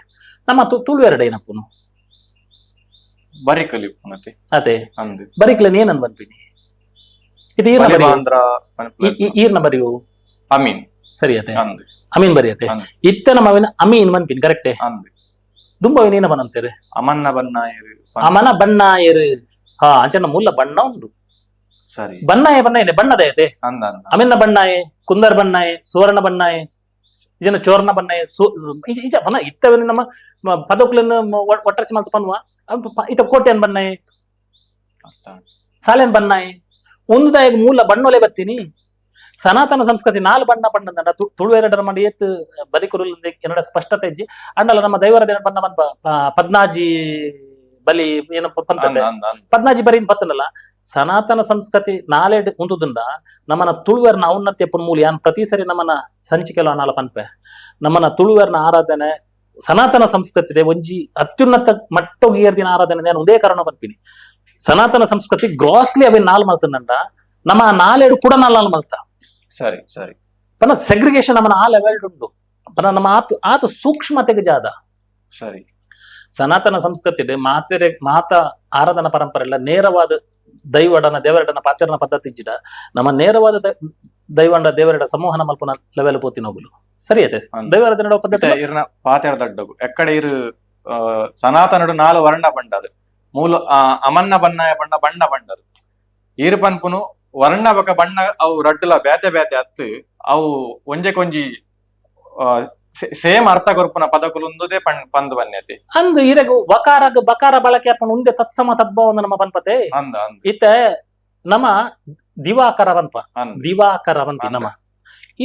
ನಮ್ಮ ತುಳು ಎರಡು ಏನಪ್ಪುನು? ಬರಿಕಲಿ ಪುನತಿ. ಅದೇ. ಅಂದ್. ಬರಿಕ್ಲನ್ ಏನಂದ್ ಬಂದ್ಪಿನಿ ಇದು ಈರ್ನ ಬರಿಯು. ಬಲಿಬಾಂದ್ರ. ಈರ್ನ ಬರಿಯು. ಅಮೀನ್. ಸರಿ ಅದೇ. ಅಂದ್. ಅಮೀನ್ ಬರಿಯತೆ. ಅಂದ್. ಇತ್ತ ನಮ್ಮ ಅವಿನ ಅಮೀನ್ ಮನ್ಪಿನ್ ಕರೆಕ್ಟೇ. ಅಂದ್. ದುಂಬವಿನ ಏನ ಬನಂತೇರೆ? ಅಮನ್ನ ಬನ್ನಾಯರು. ಅಮನ ಬಣ್ಣಾಯರು. ಹಾ, ಅಂಚನ ಮೂಲ ಬಣ್ಣ ಉಂಡು. ಸರಿ. ಬಣ್ಣಾಯ ಬಣ್ಣ ಬಣ್ಣದ ಐತೆ. ಅಂದ ಅಂದ. ಅಮಿನ್ನ ಬಣ್ಣಾಯೆ, ಕುಂದರ್ ಬಣ್ಣಾಯೆ, ಸುವರ್ಣ ಬಣ್ಣಾಯೆ, ಇದನ್ನ ಚೋರ್ಣ ಬಣ್ಣಾಯೆ, ಇಜ ಪನ ಇತ್ತವನ ನಮ್ಮ ಪದಕುಲನ್ನು ಒಟ್ಟರಿಸಿ ಮಲ್ತ ಪನ್ನುವ ಇತ್ತ ಕೋಟೆಯನ್ ಬಣ್ಣಾಯೆ, ಸಾಲೆನ್ ಬಣ್ಣಾಯೆ, ಒಂದು ದಾಯಗ ಮೂಲ ಬಣ್ಣೊಲೆ ಬತ್ತೀನಿ. ಸನಾತನ ಸಂಸ್ಕೃತಿ ನಾಲ್ ಬಣ್ಣ ಪಂಡಂದ ತುಳುವೆರಡರ ಮಂಡಿ ಏತ್ ಬರಿಕುರುಲ್ ಎನ್ನಡ ಸ್ಪಷ್ಟತೆ ಇಜ್ಜಿ. ಅಂಡಲ ನಮ್ಮ ದೈವರ ದಿನ ಬಣ್ಣ ಪನ್ಪ ಪದ್ನಾಜಿ ಬಲಿ ಏನಪ್ಪ ಪಂತತೆ. ಅಂದ ಅಂದ. ಪದ್ನಾಜಿ ಬರಿ ಪತ್ತನಲ್ಲ. ಸನಾತನ ಸಂಸ್ಕೃತಿ ನಾಲೆಡ್ ಉಂಟುದುಂಡ ನಮ್ಮನ ತುಳುವೆರ್ನ ಔನ್ನತ್ಯ ಮೂಲ ಯಾನ್ ಪ್ರತಿ ಸರಿ ನಮ್ಮನ ಸಂಚಿಕೆಲ ಅನಾಲ ಪನ್ಪೆ. ನಮ್ಮನ ತುಳುವೆರ್ನ ಆರಾಧನೆ ಸನಾತನ ಸಂಸ್ಕೃತಿ ಒಂಜಿ ಅತ್ಯುನ್ನತ ಮಟ್ಟೊಗು ಏರ್ದಿನ ಆರಾಧನೆ ನಾನು ಒಂದೇ ಕಾರಣ ಪನ್ಪಿನಿ. ಸನಾತನ ಸಂಸ್ಕೃತಿ ಗ್ರಾಸ್ಲಿ ಅವೆ ನಾಲ್ ಮಲ್ತಂಡ ನಮ್ಮ ಆ ನಾಲೆಡು ಕೂಡ ನಾಲ್ ಮಲ್ತ. ಸರಿ ಸರಿ. ಪನ ಸೆಗ್ರಿಗೇಷನ್ ನಮ್ಮನ ಆ ಲೆವೆಲ್ ಉಂಡು ಪನ ನಮ್ಮ ಆತು ಆತು ಸೂಕ್ಷ್ಮತೆಗೆ ಜಾದ. ಸರಿ. ಸನಾತನ ಸಂಸ್ಕೃತಿ ಮಾತೆರೆ ಮಾತ ಆರಾಧನಾ ಪರಂಪರೆ ಎಲ್ಲ ನೇರವಾದ ದೈವಡನ ದೇವರಡನ ಪಾಚರಣ ಪದ್ಧತಿ ಇಜ್ಜಿಡ ನಮ್ಮ ನೇರವಾದ ದೈವಂಡ ದೇವರಡ ಸಮೂಹನ ಮಲ್ಪನ ಲೆವೆಲ್ ಪೋತಿನ ಹೋಗುಲು ಸರಿ ಐತೆ. ಅಂದ್. ದೈವರ ಪದ್ಧತಿ ಇತ್ತೆ ಇರ್ನ ಪಾತೆರ ದಡ್ಡಗು ಎಕ್ಕಡೆ ಇರು ಸನಾತನಡು ನಾಲ್ ವರ್ಣ ಬಂಡದು ಮೂಲ ಅಮನ್ನ ಬಣ್ಣಾಯ ಬಣ್ಣ ಬಣ್ಣ ಬಂಡದು ಈರು ಪನ್ಪುನು ವರ್ಣ ಬಕ ಬಣ್ಣ ಅವು ರಡ್ಡುಲ ಬ್ಯಾತೆ ಬ್ಯಾತೆ ಅತ್ತು ಅವು ಒಂಜೆ ಕೊಂಜಿ ಸೇಮ್ ಅರ್ಥ ಕೊರ್ಪುನ ಪದಕುಲುಂದುದೇ ಪಂದು ಬನ್ಯತೆ. ಅಂದ್ ಇರಗು ವಕಾರಗ ಬಕಾರ ಬಳಕೆ ಅಪ್ಪನ ಉಂದೆ ತತ್ಸಮ ತದ್ಭವ ನಮ್ಮ ಪನ್ಪತೆ. ಅಂದ ಅಂದ. ಇತ್ತೆ ನಮ್ಮ ದಿವಾಕರ ಪನ್ಪ. ಅಂದ್. ದಿವಾಕರ ಪನ್ಪಿ ನಮ್ಮ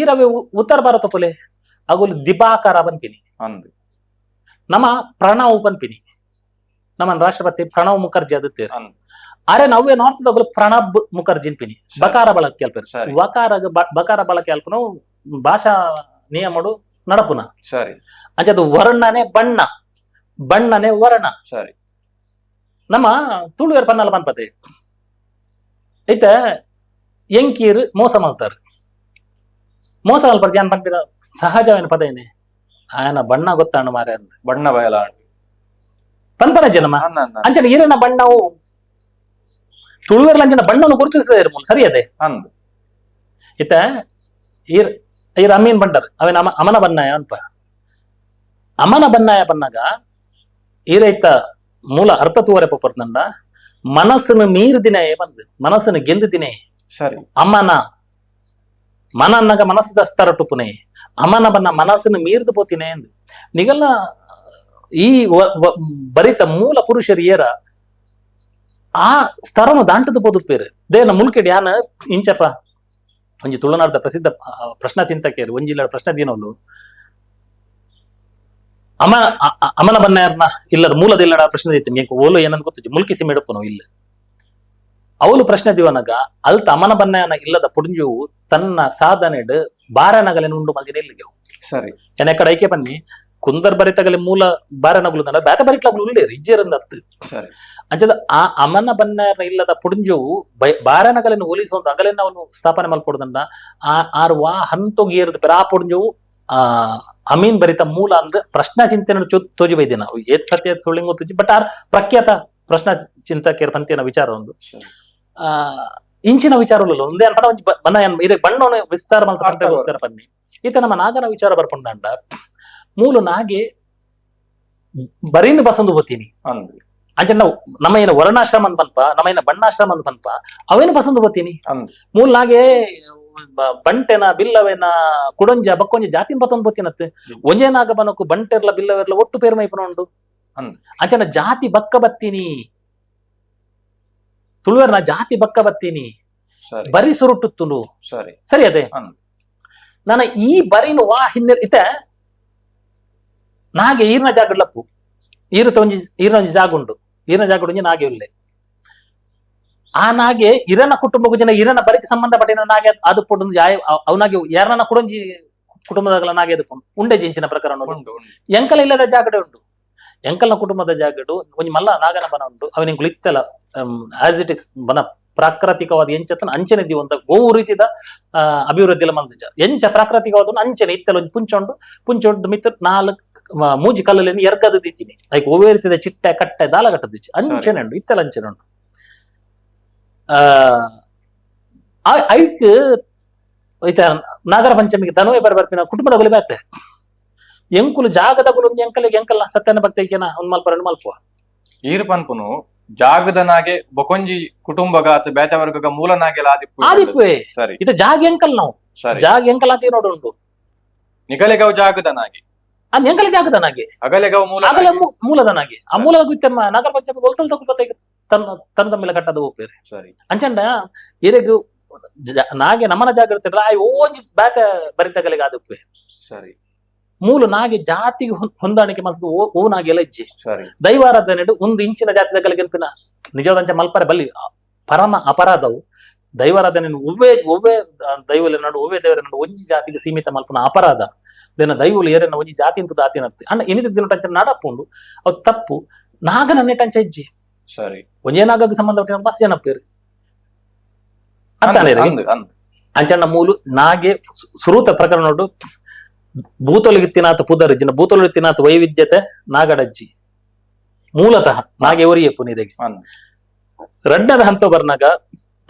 ಈರವೆ ಉತ್ತರ ಭಾರತ ಪೊಲೆ ಅಗುಲು ದಿಬಾಕರ ಪನ್ಪಿನಿ. ಅಂದ್. ನಮ್ಮ ಪ್ರಣವ್ ಪನ್ಪಿನಿ. ನಮ್ಮ ರಾಷ್ಟ್ರಪತಿ ಪ್ರಣವ್ ಮುಖರ್ಜಿ ಅದುತ್ತೇರು. ಅಂದ್. ಅರೆ ನವ್ವೆ ನಾರ್ತ್ ದಗುಲು ಪ್ರಣಬ್ ಮುಖರ್ಜಿ ಪಿನಿ ಬಕಾರ ಬಳಕೆ ಅಲ್ಪೇರು. ಸರಿ. ವಕಾರಗ ಬಕಾರ ಬಳಕೆ ಅಲ್ಪನ ಭಾಷಾ ನಿಯಮಡು ನಡಪುನ. ಸರಿ. ಅಂಚದು ವರ್ಣನೆ ಬಣ್ಣ, ಬಣ್ಣನೆ ವರ್ಣ. ಸರಿ. ನಮ್ಮ ತುಳುವೆರ್ ಪನ್ನಲ ಪನ್ಪತೆ. ಇತ್ತೆ ಎಂಕೀರ್ ಮೋಸ ಮಲ್ತಾರ್. ಮೋಸ ಮಲ್ಪರ್ ಜಾನ್ ಪನ್ಪಿನ ಸಹಜವೇನ ಪದ ಏನೆ ಆಯನ ಬಣ್ಣ ಗೊತ್ತಾಣ ಮಾರೆ ಅಂತ. ಬಣ್ಣ ಬಯಲ ಪನ್ಪನ ಜನಮ. ಅಂದ ಅಂದ. ಅಂಚನೆ ಈರನ ಬಣ್ಣವು ತುಳುವೆರ್ಲ ಅಂಚನ ಬಣ್ಣವನ್ನು ಗುರುತಿಸದೇ ಇರ್ಬೋದು ಸರಿ ಅದೇ. ಅಂದ್. ಇತ್ತ ಈರ್ ಈರ್ ಅಮೀನ್ ಬಂಡರ್ ಅವೇನ ಅಮನ ಬನ್ನಾಯ ಅನ್ಪ. ಅಮನ ಬನ್ನಾಯ ಬನ್ನಾಗ ಈರೈತ ಮೂಲ ಅರ್ಥ ತೂವರೆ ಪೊಪ್ಪರ್ನಂಡ ಮನಸ್ಸನ್ನು ಮೀರು ದಿನ ಬಂದು ಮನಸ್ಸನ್ನು ಗೆಂದು ದಿನೇ. ಸರಿ. ಅಮನ ಮನ ಅನ್ನಗ ಮನಸ್ಸದ ಸ್ತರಟುಪುನೆ ಅಮನ ಬನ್ನ ಮನಸ್ಸನ್ನು ಮೀರ್ದು ಪೋತಿನೇ ಎಂದು ನಿಗಲ್ಲ ಈ ಬರಿತ ಮೂಲ ಪುರುಷರು ಏರ ಆ ಸ್ತರನು ದಾಂಟದ ಪೋದುಪ್ಪೇರು ದೇನ ಮುಲ್ಕೆಡ್ ಯಾನ ಇಂಚಪ ಒಂಜಿ ತುಳುನಾಡ್ದ ಪ್ರಸಿದ್ಧ ಪ್ರಶ್ನಾ ಚಿಂತಕೇರು ಒಂಜಿಲ್ಲ ಪ್ರಶ್ನೆ ದಿನೋಲು ಅಮನ ಅಮನ ಬನ್ನಾರ್ನ ಇಲ್ಲದ ಮೂಲದ ಇಲ್ಲಡ ಪ್ರಶ್ನೆ ಐತಿ ಓಲು ಏನಂತ ಗೊತ್ತಿಜ್ಜಿ ಮುಲ್ಕಿ ಸಿಮೆಡಪ್ಪನು ಇಲ್ಲ ಅವಳು ಪ್ರಶ್ನೆ ದಿವನಗ ಅಲ್ತ ಅಮನ ಬನ್ನಯನ ಇಲ್ಲದ ಪುಡಿಂಜುವು ತನ್ನ ಸಾಧನೆಡ್ ಬಾರನಗಲೆನ ಉಂಡು ಮಲ್ದಿನ ಇಲ್ಲಿಗೆ. ಸರಿ. ಎನ ಕಡೆ ಐಕೆ ಬನ್ನಿ ಕುಂದರ್ ಬರಿತಗಲೆ ಮೂಲ ಬಾರನಗುಲು ನಡ ಬೇತ ಬರಿಟ್ಲಾಗ್ಲು ಉಳ್ಳೇರು ಇಜ್ಜೇರಂದ ಅತ್ತು. ಸರಿ. ಅಂಚದ ಆ ಅಮನ ಬನ್ನಯನ ಇಲ್ಲದ ಪುಡಿಂಜುವು ಬಾರನಗಲೆನ ಒಲಿಸೊಂದು ಅಗಲೆನ ಅವನು ಸ್ಥಾಪನೆ ಮಲ್ಪೊಡ್ದಂಡ ಆ ಆರು ವಾ ಹಂತೊಗೇರದ ಪೆರ ಆ ಪುಡಿಂಜುವು ಆ ಅಮೀನ್ ಬರಿತ ಮೂಲ ಅಂದ್ ಪ್ರಶ್ನಾ ಚಿಂತನೆ ತೋಜಿ ಬೈದಿನ ಏತ್ ಸತ್ಯ ಏತ್ ಸುಳ್ಳಿಂಗ್ ಗೊತ್ತಿಜ್ಜಿ ಬಟ್ ಆರ್ ಪ್ರಖ್ಯಾತ ಪ್ರಶ್ನಾ ಚಿಂತಕೇರ್ ಪಂತಿನ ವಿಚಾರ ಒಂದು. ಆ ಇಂಚಿನ ವಿಚಾರಗಳು ಒಂದೇ ಅಂತ ಒಂಜಿ ಬಣ್ಣ ಇರೆ ಬಣ್ಣವನ್ನು ವಿಸ್ತಾರ ಮಲ್ತ ಅರ್ಥ ಪಂಟೆಗೋಸ್ಕರ ಬನ್ನಿ ಈತ ನಮ್ಮ ನಾಗನ ವಿಚಾರ ಬರ್ಪುಂಡಂಡ ಮೂಲು ನಾಗೆ ಬರೀನು ಬಸಂದು ಬೋತೀನಿ. ಅಂದ್. ಅಂಚ ನಾವು ನಮ್ಮ ಏನ ವರ್ಣಾಶ್ರಮ ಅಂತ ಪನ್ಪ ನಮ್ಮ ಏನ ಬಣ್ಣಾಶ್ರಮ ಅಂತ ಪನ್ಪ ಅವೇನು ಪಸಂದು ಬೋತೀನಿ. ಅಂದ್. ಮೂಲ್ ನಾಗೆ ಬಂಟೆನ ಬಿಲ್ಲವೇನ ಕುಡೊಂಜ ಬಕ್ಕೊಂಜ ಜಾತಿನ ಪತ್ತೊಂದು ಬೋತಿನತ್ತು ಒಂಜೇ ನಾಗ ಬನಕು ಬಂಟೆರ್ಲ ಬಿಲ್ಲವೆರ್ಲ ಒಟ್ಟು ಪೇರ್ಮೈಪನ ಉಂಡು. ಅಂದ್. ಅಂಚನ ಜಾತಿ ಬಕ್ಕ ಬತ್ತೀನಿ ತುಳುವೆರ್ನ ಜಾತಿ ಬಕ್ಕ ಬತ್ತೀನಿ. ಸರಿ. ಬರಿ ಸುರುಟುತ್ತುಂಡು. ಸರಿ. ಸರಿ ಅದೇ. ಅಂದ್. ನಾನು ಈ ಬರಿನು ವಾ ಹಿನ್ನೆಲೆ ಇತ್ತೆ ನಾಗೆ ಈರ್ನ ಜಾಗಡ್ಲಪ್ಪು ಈರುತ ಒಂಜಿ ಈರ್ನ ಒಂಜಿ ಜಾಗ ಉಂಡು ಈರ್ನ ಜಾಗಡ್ ಒಂಜಿ ನಾಗೆ ಉಲ್ಲೆ ಆ ನಾಗೆ ಇರನ ಕುಟುಂಬಕ್ಕೂ ಜನ ಇರನ ಬರಿಕೆ ಸಂಬಂಧಪಟ್ಟಿನ ನಾಗೆ ಅದು ಪೊಡೊಂದು ಜಾಯ ಅವನಾಗೆ ಯಾರನ್ನ ಕುಡೊಂಜಿ ಕುಟುಂಬದಾಗಲ ನಾಗೆ ಅದು ಉಂಡೆ ಜಿಂಚಿನ ಪ್ರಕರಣ ಉಂಡು ಉಂಡು. ಎಂಕಲ ಇಲ್ಲದ ಜಾಗಡೆ ಉಂಡು ಎಂಕಲ್ನ ಕುಟುಂಬದ ಜಾಗಡು ಒಂಜಿ ಮಲ್ಲ ನಾಗನ ಬನ ಉಂಡು ಅವನಿಗೆ ಇತ್ತಲ as it is ಬನ ಪ್ರಾಕೃತಿಕವಾದ ಎಂಚತನ ಅಂಚನೆ ದಿವಂತ ಗೋವು ರೀತಿದ ಅಭಿವೃದ್ಧಿ ಮಲ್ದಿಜ ಎಂಚ ಪ್ರಾಕೃತಿಕವಾದ ಅಂಚನೆ ಇತ್ತಲ ಒಂಜಿ ಪುಂಚೊಂಡು ಪುಂಚೊಂಡು ಮಿತ್ತ ನಾಲ್ಕು ಮೂಜಿ ಕಲ್ಲಲ್ಲಿ ಎರ್ಗದ ದೀತೀನಿ ಐಕ್ ಒವ್ವೇ ರೀತಿದ ಚಿಟ್ಟೆ ಕಟ್ಟೆ ದಾಲ ಕಟ್ಟದಿಚ್ಚ ಅಂಚನೆ ಉಂಡು ಇತ್ತಲ ಅಂಚನೆ ಉಂಡು. ಐಕ್ ಐತ ನಾಗರ ಪಂಚಮಿಗೆ ತನುವೆ ಬರ ಬರ್ಪಿನ ಕುಟುಂಬದ ಗುಲಿ ಬಾತೆ ಎಂಕುಲು ಜಾಗದಗುಲು ಒಂಜಿ ಎಂಕಲಿಗೆ ಎಂಕಲ್ಲ ಸತ್ಯನ ಭಕ್ತಿಗೆನ ಒಂದ್ ಮಲ್ಪ ಎರಡು ಮಲ್ಪುವ ಈರ್ ಪನ್ಪುನು ಜಾಗದನಾಗೆ ಬೊಕೊಂಜಿ ಕುಟುಂಬಗಾತ ಬೇತೆ ವರ್ಗಗ ಮೂಲನಾಗೆಲ ಆದಿಪ್ಪು ಆದಿಪ್ಪುವೆ. ಸರಿ. ಇದು ಜಾಗ ಎಂಕಲ್ ನಾವು. ಸರಿ. ಜಾಗ ಎಂಕಲ್ ಅಂತ ನೋಡು ಉಂಟು ನಿಗಲೆಗವು ಜಾಗದನಾಗೆ ಅದ್ ಎಂಕಲ ಜಾಗದನಾಗೆ ಅಗಲೆಗವು ಮೂಲ ಅಗಲ ಮೂಲದನಾಗೆ ಆ ಮೂಲ ಗುತ್ತಮ್ಮ ನಾಗರ ಪಂಚಮಿ ಗೊಲ್ತಲ್ ತಗೊಳ್ಬತ್ತ ತನ್ನ ತನ್ನ ತಮ್ಮೆಲ್ಲ ಕಟ್ಟದ ಹೋಗ್ಬೇರೆ. ಸರಿ. ಅಂಚಂಡ ಇರೆಗು ನಾಗೆ ನಮನ ಜಾಗೃತಿ ಆ ಓಂಜಿ ಬೇತೆ ಬರಿತಗಲಿಗೆ ಆದಿಪ್ಪುವೆ. ಸರಿ. ಮೂಲ ನಾಗೆ ಜಾತಿಗೆ ಹೊಂದಾಣಿಕೆ ಮಲ್ತದ ಓ ನಾಗೆಲ್ಲ ಇಜ್ಜಿ. ಸರಿ. ದೈವಾರಾಧನೆ ಒಂದು ಇಂಚಿನ ಜಾತಿದ ಗಲಿಗೆನ್ಪಿನ ನಿಜವಾದಂಚ ಮಲ್ಪರೆ ಬಲ್ಲಿ ಪರಮ ಅಪರಾಧವು ದೈವಾರಾಧನೆ ಒವ್ವೇ ಒವ್ವೇ ದೈವಲ ನಡು ಒವ್ವೇ ದೇವರ ನಡು ಒಂಜಿ ಜಾತಿಗೆ ಸೀಮಿತ ಮಲ್ಪನ ಅಪರಾಧ ದೇನ ದೈವಲು ಏರನ್ನ ಒಂಜಿ ಜಾತಿ ಅಂತ ದಾತಿನತ್ತೆ ಅಣ್ಣ ಇನಿದ ದಿನ ಟಂಚ ನಡಪುಂಡು ಅವು ತಪ್ಪು ನಾಗನ ನೆಟಂಚ ಇಜ್ಜಿ. ಸರಿ. ಒಂಜೇ ನಾಗಕ್ಕೆ ಸಂಬಂಧಪಟ್ಟ ಬಸ್ ಜನ ಪೇರು ಅಂತಾನೆ ಅಂದ್ ಅಂದ್. ಅಂಚಣ್ಣ ಮೂಲು ನಾಗೆ ಸುರೂತ ಪ್ರಕರಣ ನೋಡು ಭೂತೊಲಿಗಿತ್ತಿನಾಥ ಪುದರ್ಜಿನ ಭೂತೊಲಿಗಿತ್ತಿನಾಥ ವೈವಿಧ್ಯತೆ ನಾಗಡಜ್ಜಿ ಮೂಲತಃ ನಾಗೆ ಒರಿಯಪ್ಪು ನೀರಿಗೆ. ಅಂದ್. ರಡ್ಡದ ಹಂತ ಬರ್ನಾಗ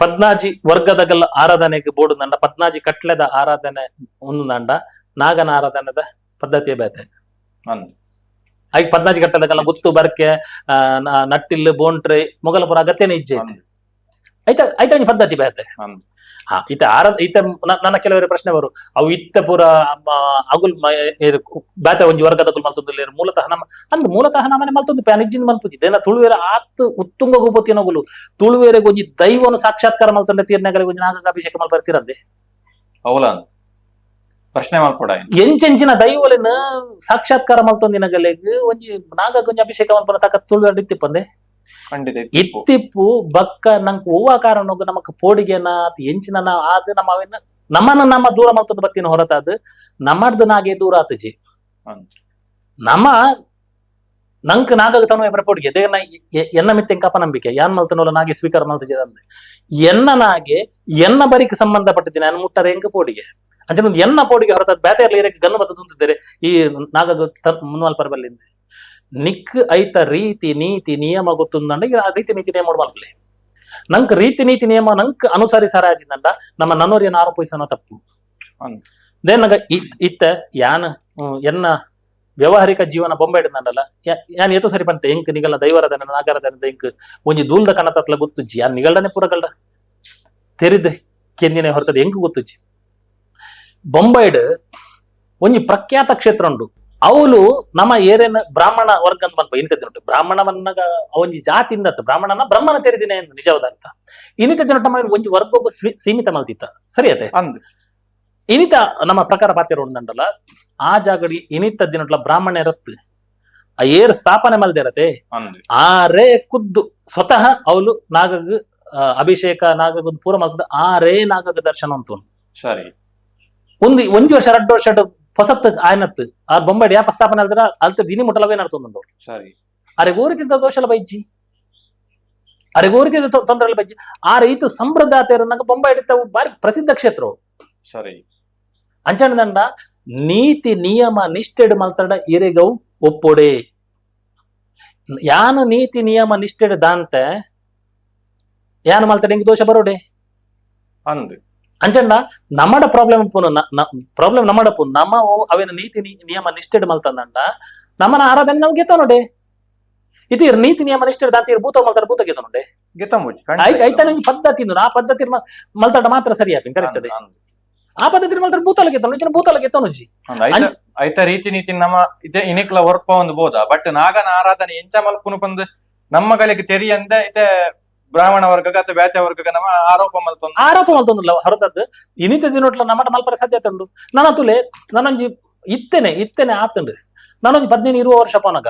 ಪದ್ನಾಜಿ ವರ್ಗದಗಲ್ಲ ಆರಾಧನೆಗೆ ಬೋಡು ನಂಡ ಪದ್ನಾಜಿ ಕಟ್ಲೆದ ಆರಾಧನೆ ಒಂದು ನಂಡ ನಾಗನ ಆರಾಧನೆದ ಪದ್ಧತಿಯ ಬೇತೆ. ಅಂದ್. ಐಕ್ ಪದ್ನಾಜಿ ಕಟ್ಟದಗಲ್ಲ ಗುತ್ತು ಬರ್ಕೆ ನಟ್ಟಿಲ್ಲು ಬೋಂಟ್ರೆ ಮೊಗಲಪುರ ಅಗತ್ಯನೇ ಇಜ್ಜೆ ಐತೆ. ಐತ ಐತ ಒಂಜಿ ಪದ್ಧತಿ ಬೇತೆ. ಅಂದ್. ಹಾ ಈತ ಆರ ಈತ ನನ್ನ ಕೆಲವರು ಪ್ರಶ್ನೆ ಬರು ಅವು ಇತ್ತ ಪೂರ ಅಗುಲ್ ಬೇತೆ ಒಂಜಿ ವರ್ಗದ ಅಗುಲ್ ಮಲ್ತೊಂದು ಮೂಲತಃ ನಮ್ಮ ಅಂದ್ ಮೂಲತಃ ನಮ್ಮನೆ ಮಲ್ತೊಂದು ಪ್ಯಾನ್ ಇಜ್ಜಿಂದ ಮಲ್ಪುಜಿ ದೇನ ತುಳುವೇರ ಆತ್ ಉತ್ತುಂಗ ಗೋಪತಿನಗುಲು ತುಳುವೇರೆಗೆ ಒಂಜಿ ದೈವನು ಸಾಕ್ಷಾತ್ಕಾರ ಮಲ್ತೊಂಡೆ ತೀರ್ನಗಲಿಗೆ ಒಂಜಿ ನಾಗಗ ಅಭಿಷೇಕ ಮಲ್ಪರ್ತಿರಂದೆ. ಅವಲ ಪ್ರಶ್ನೆ ಮಲ್ಪೊಡ ಎಂಚೆಂಚಿನ ದೈವಲೆನ ಸಾಕ್ಷಾತ್ಕಾರ ಮಲ್ತೊಂದಿನಗಲೆಗ್ ಒಂಜಿ ನಾಗಗ ಒಂಜಿ ಅಭಿಷೇಕ ಮಲ್ಪನ ತಕ್ಕ ತುಳುವೇರ ಇತ್ತಿಪ್ಪಂದೆ. ಖಂಡಿತ ಇತ್ತಿಪ್ಪು. ಇತ್ತಿಪ್ಪು ಬಕ್ಕ ನಂಗೆ ಹೂವ ಕಾರಣಗ್ ನಮಕ್ ಪೋಡಿಗೆನ ಅತ್ ಎಂಚಿನ ಆದ್ ನಮ್ಮ ಅವೆನ ನಮ್ಮನ್ನ ನಮ್ಮ ದೂರ ಮಲ್ತೊಂದು ಬತ್ತಿನ ಹೊರತಾದ ನಮ್ಮಡ್ದು ನಾಗೆ ದೂರ ಆತಜಿ. ನಮ್ಮ ನಂಕ್ ನಾಗಗ ತನು ಎಬ್ರ ಪೋಡಿಗೆ ದೇನ ಎನ್ನ ಮಿತ್ತೆ ಕಪ ನಂಬಿಕೆ ಯಾನ್ ಮಲ್ತನೋಲ ನಾಗೆ ಸ್ವೀಕಾರ ಮಲ್ತಜೆ ಅಂದೆ ಎನ್ನ ನಾಗೆ ಎನ್ನ ಬರಿಕ್ ಸಂಬಂಧಪಟ್ಟಿದ್ದೀನಿ ನಾನು ಮುಟ್ಟರೆ ಎಂಕ ಪೋಡಿಗೆ ಅಂಚನೆ ಒಂದು ಎನ್ನ ಪೋಡಿಗೆ ಹೊರತಾದ ಬೇತೆ ಇರ್ಲಿ ಇರಕ್ಕೆ ಗನ್ನು ಬತ್ತ ತುಂತಿದ್ದಾರೆ ಈ ನಾಗಗ ಮುನ್ವಾಲ್ ಪರಬಲ್ಲಿಂದ ನಿಕ್ ಐತ ರೀತಿ ನೀತಿ ನಿಯಮ ಗೊತ್ತುಂದಂಡ ಆ ರೀತಿ ನೀತಿ ನಿಯಮ ಮಲ್ಪಲೆ ನಂಕ್ ರೀತಿ ನೀತಿ ನಿಯಮ ನಂಕ್ ಅನುಸರಿಸರಾಜಿಂದಂಡ ನಮ್ಮ ನನ್ನೋರಿಯನ್ನ ಆರೋಪಿಸನ ತಪ್ಪು. ದೇನ್ ನಗ ಇತ್ತ ಯಾನ್ ಎನ್ನ ವ್ಯಾವಹಾರಿಕ ಜೀವನ ಬೊಂಬೆ ಹಿಡ್ದಂಡಲ್ಲ ಯಾನ್ ಏತೋ ಸರಿ ಪಂತೆ ಎಂಕ್ ನಿಗಲ್ಲ ದೈವರದನ ನಾಗರದನ ಎಂಕ್ ಒಂಜಿ ದೂಲ್ದ ಕಣ ತತ್ಲ ಗೊತ್ತುಜ್ಜಿ ಯಾನ್ ನಿಗಲ್ಡನೆ ಪೂರಗಲ್ಡ ತೆರಿದ ಕೆಂದಿನ ಹೊರತದ ಎಂಕ್ ಗೊತ್ತುಜ್ಜಿ. ಬೊಂಬೈಡ್ ಒಂಜಿ ಪ್ರಖ್ಯಾತ ಕ್ಷೇತ್ರ ಉಂಡು. ಅವಳು ನಮ್ಮ ಏರೇನ ಬ್ರಾಹ್ಮಣ ವರ್ಗ ಅಂತ ಪನ್ಪ ಇನಿತ ದಿನೊಟ್ಟು ಬ್ರಾಹ್ಮಣವನ್ನಾಗ ಒಂಜಿ ಜಾತಿಯಿಂದ ಬ್ರಾಹ್ಮಣನ ಬ್ರಹ್ಮನ ತೆರಿದಿನ ಎಂದು ನಿಜವಾದ ಅರ್ಥ. ಇನಿತ ದಿನೊಟ್ಟು ನಮ್ಮ ಒಂಜಿ ವರ್ಗಕ್ಕೂ ಸೀಮಿತ ಮಲ್ತಿತ್ತ ಸರಿಯತೆ ಅಂದ್ ಇನಿತ ನಮ್ಮ ಪ್ರಕಾರ ಪಾತ್ರ ಉಂಡಲ್ಲ ಆ ಜಾಗಡಿ ಇನಿತ ದಿನೊಟ್ಲ ಬ್ರಾಹ್ಮಣ ಇರತ್ತು ಆ ಏರ್ ಸ್ಥಾಪನೆ ಮಲ್ದಿರತೆ ಅಂದ್ ಆರೇ ಖುದ್ದು ಸ್ವತಃ ಅವಳು ನಾಗಗ್ ಅಭಿಷೇಕ ನಾಗಗ್ ಒಂದು ಪೂರ ಮಲ್ತದ ಆರೇ ನಾಗಗ ದರ್ಶನ ಅಂತ. ಸರಿ ಒಂದು ಒಂಜಿ ವರ್ಷ ರಡ್ಡು ವರ್ಷ ಹೊಸತ್ ಆಯನತ್ ಆ ಬೊಂಬೈಡ್ ಯಾಪ ಸ್ಥಾಪನೆ ಅಲ್ದ್ರ ಅಲ್ತ ದಿನಿ ಮುಟ್ಟಲವೇ ನಡ್ತೊಂದುಂಡು. ಸರಿ ಅರೆ ಗೋರಿತಿದ್ದ ದೋಷಲ ಬೈಜ್ಜಿ, ಅರೆ ಗೋರಿತಿದ್ದ ತೊಂದರೆ ಬೈಜ್ಜಿ. ಆ ರೈತು ಸಮೃದ್ಧ ಬೊಂಬೈ ಹಿಡಿತವು ಬಾರಿ ಪ್ರಸಿದ್ಧ ಕ್ಷೇತ್ರವು. ಸರಿ ಅಂಚನದಂಡ ನೀತಿ ನಿಯಮ ನಿಷ್ಠೆಡ್ ಮಲ್ತಡ ಇರೆಗವು ಒಪ್ಪೊಡೆ. ಯಾನ ನೀತಿ ನಿಯಮ ನಿಷ್ಠೆಡ್ ದಾಂತೆ ಯಾನ ಮಲ್ತಡ ಹಿಂಗ್ ದೋಷ ಬರೋಡೆ ಅಂದ್ ಅಂಚಂಡ ನಮ್ಮಡ ಪ್ರಾಬ್ಲಮ್ ಪುನ ಪ್ರಾಬ್ಲಮ್ ನಮ್ಮಡ ಪು ನಮ್ಮ ಅವಿನ ನೀತಿ ನಿಯಮ ನಿಷ್ಠೆಡ್ ಮಲ್ತಂದಂಡ ನಮ್ಮನ ಆರಾಧನೆ ನಮ್ಗೆ ಗೆತ್ತ ನೋಡೆ. ಇದು ನೀತಿ ನಿಯಮ ನಿಷ್ಠೆ ದಾಂತಿ ಭೂತ ಮಲ್ತಾಡ ಭೂತ ಗೆತ್ತ ನೋಡೆ. ಗೆತ್ತಂಬುಜಿ ಐತಾನೆ ಒಂಜಿ ಪದ್ಧತಿ ಉಂಡು. ಆ ಪದ್ಧತಿ ಮಲ್ತಾಡ ಮಾತ್ರ ಸರಿ ಆಪಿನ್ ಕರೆಕ್ಟ್ ಅದೇ. ಆ ಪದ್ಧತಿ ಮಲ್ತಾಡ ಭೂತಲ ಗೆತ್ತ ಇಚ್ಚಿನ ಭೂತಲ ಗೆತ್ತ ನುಜ್ಜಿ. ಐತ ರೀತಿ ನೀತಿ ನಮ್ಮ ಇತೆ ಇನಿಕ್ಲ ಹೊರ್ಪ ಒಂದು ಬೋದ ಬಟ್ ನಾಗನ ಆರಾಧನೆ ಎಂಚ ಮಲ್ಪುನು ಪಂದ್ ನಮ್ಮ ಕಲೆಗೆ ತೆರಿಯಂದೆ ಇತೆ ಬ್ರಾಹ್ಮಣ ವರ್ಗಕ್ಕೆ ಅಥವಾ ಬ್ಯಾತೆ ವರ್ಗಕ್ಕೆ ನಮ್ಮ ಆರೋಪ ಮಲ್ತೊಂದು ಆರೋಪ ಮಲ್ತೊಂದಿಲ್ಲ ಹೊರತದ್ದು ಇನಿತ ದಿನೊಟ್ಲ ನಮ್ಮಟ ಮಲ್ಪರೆ ಸಾಧ್ಯತೆ ಉಂಡು. ನನ್ನ ತುಲೆ ನಾನೊಂಜಿ ಇತ್ತೇನೆ ಇತ್ತೇನೆ ಆತುಂಡು. ನಾನೊಂಜಿ 15-20 ವರ್ಷ ಪೋನಗ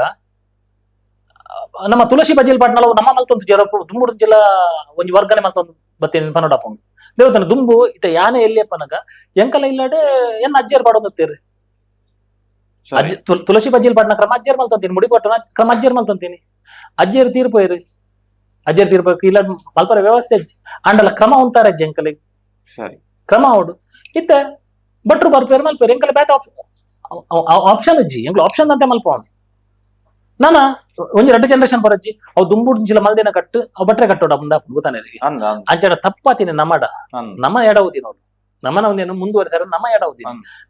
ನಮ್ಮ ತುಳಸಿ ಬಜಿಲ್ ಪಾಟ್ನಲ ನಮ್ಮ ಮಲ್ತೊಂದು ಜರ ದುಂಬುಡು ಜಿಲ್ಲಾ ಒಂಜಿ ವರ್ಗನೆ ಮಲ್ತೊಂದು ಬತ್ತೇನೆ ಪನೋಡಪ್ಪಂಡು ದೇವತನ ದುಂಬು ಇತ ಯಾನೆ ಎಲ್ಲಿಯಪ್ಪನಗ ಎಂಕಲ ಇಲ್ಲಡೆ ಎನ್ನ ಅಜ್ಜಿಯರ್ ಪಾಡೊಂದು ಅಜ್ಜಿ ತುಳಸಿ ಬಜಿಲ್ ಪಾಟ್ನ ಕ್ರಮ ಅಜ್ಜಿಯರ್ ಮಲ್ತೊಂತೀನಿ, ಮುಡಿ ಪಟ್ಟಣ ಕ್ರಮ ಅಜ್ಜಿಯರ್ ಮಲ್ತೊಂತೀನಿ. ಅಜ್ಜಿಯರ್ ತೀರ್ಪೋಯ್ರಿ, ಅಜ್ಜಿಯರ್ ತೀರ್ಪೋಯ್ರು ಇಲ್ಲ ಮಲ್ಪರ ವ್ಯವಸ್ಥೆ ಅಜ್ಜಿ ಅಂಡಲ ಕ್ರಮ ಉಂತಾರೆ ಅಜ್ಜಿ ಎಂಕಲಿಗೆ. ಸರಿ ಕ್ರಮ ಅವಡು ಇತ್ತ ಭಟ್ರು ಬರ್ಪೇರು ಮಲ್ಪೇರು ಎಂಕಲ ಬೇತ ಆಪ್ಷನ್ ಅಜ್ಜಿ ಎಂಕ್ಲ ಆಪ್ಷನ್ ಅಂತೆ ಮಲ್ಪ ನಾನ ಒಂಜಿ ರಡ್ಡು ಜನರೇಷನ್ ಬರಜ್ಜಿ ಅವು ದುಂಬುಡು ಮಲ್ದಿನ ಕಟ್ಟು ಅವು ಬಟ್ರೆ ಕಟ್ಟೋಡ ಮುಂದ ಗೊತ್ತಾನೆ ಅಂಚಡ ತಪ್ಪಾತೀನಿ ನಮ್ಮಡ ನಮ್ಮ ಎಡವುದಿ ನೋಡು ನಮ್ಮನ ಒಂದೇನು ಮುಂದುವರಿಸಾರ ನಮ್ಮ ಎಡವುದಿ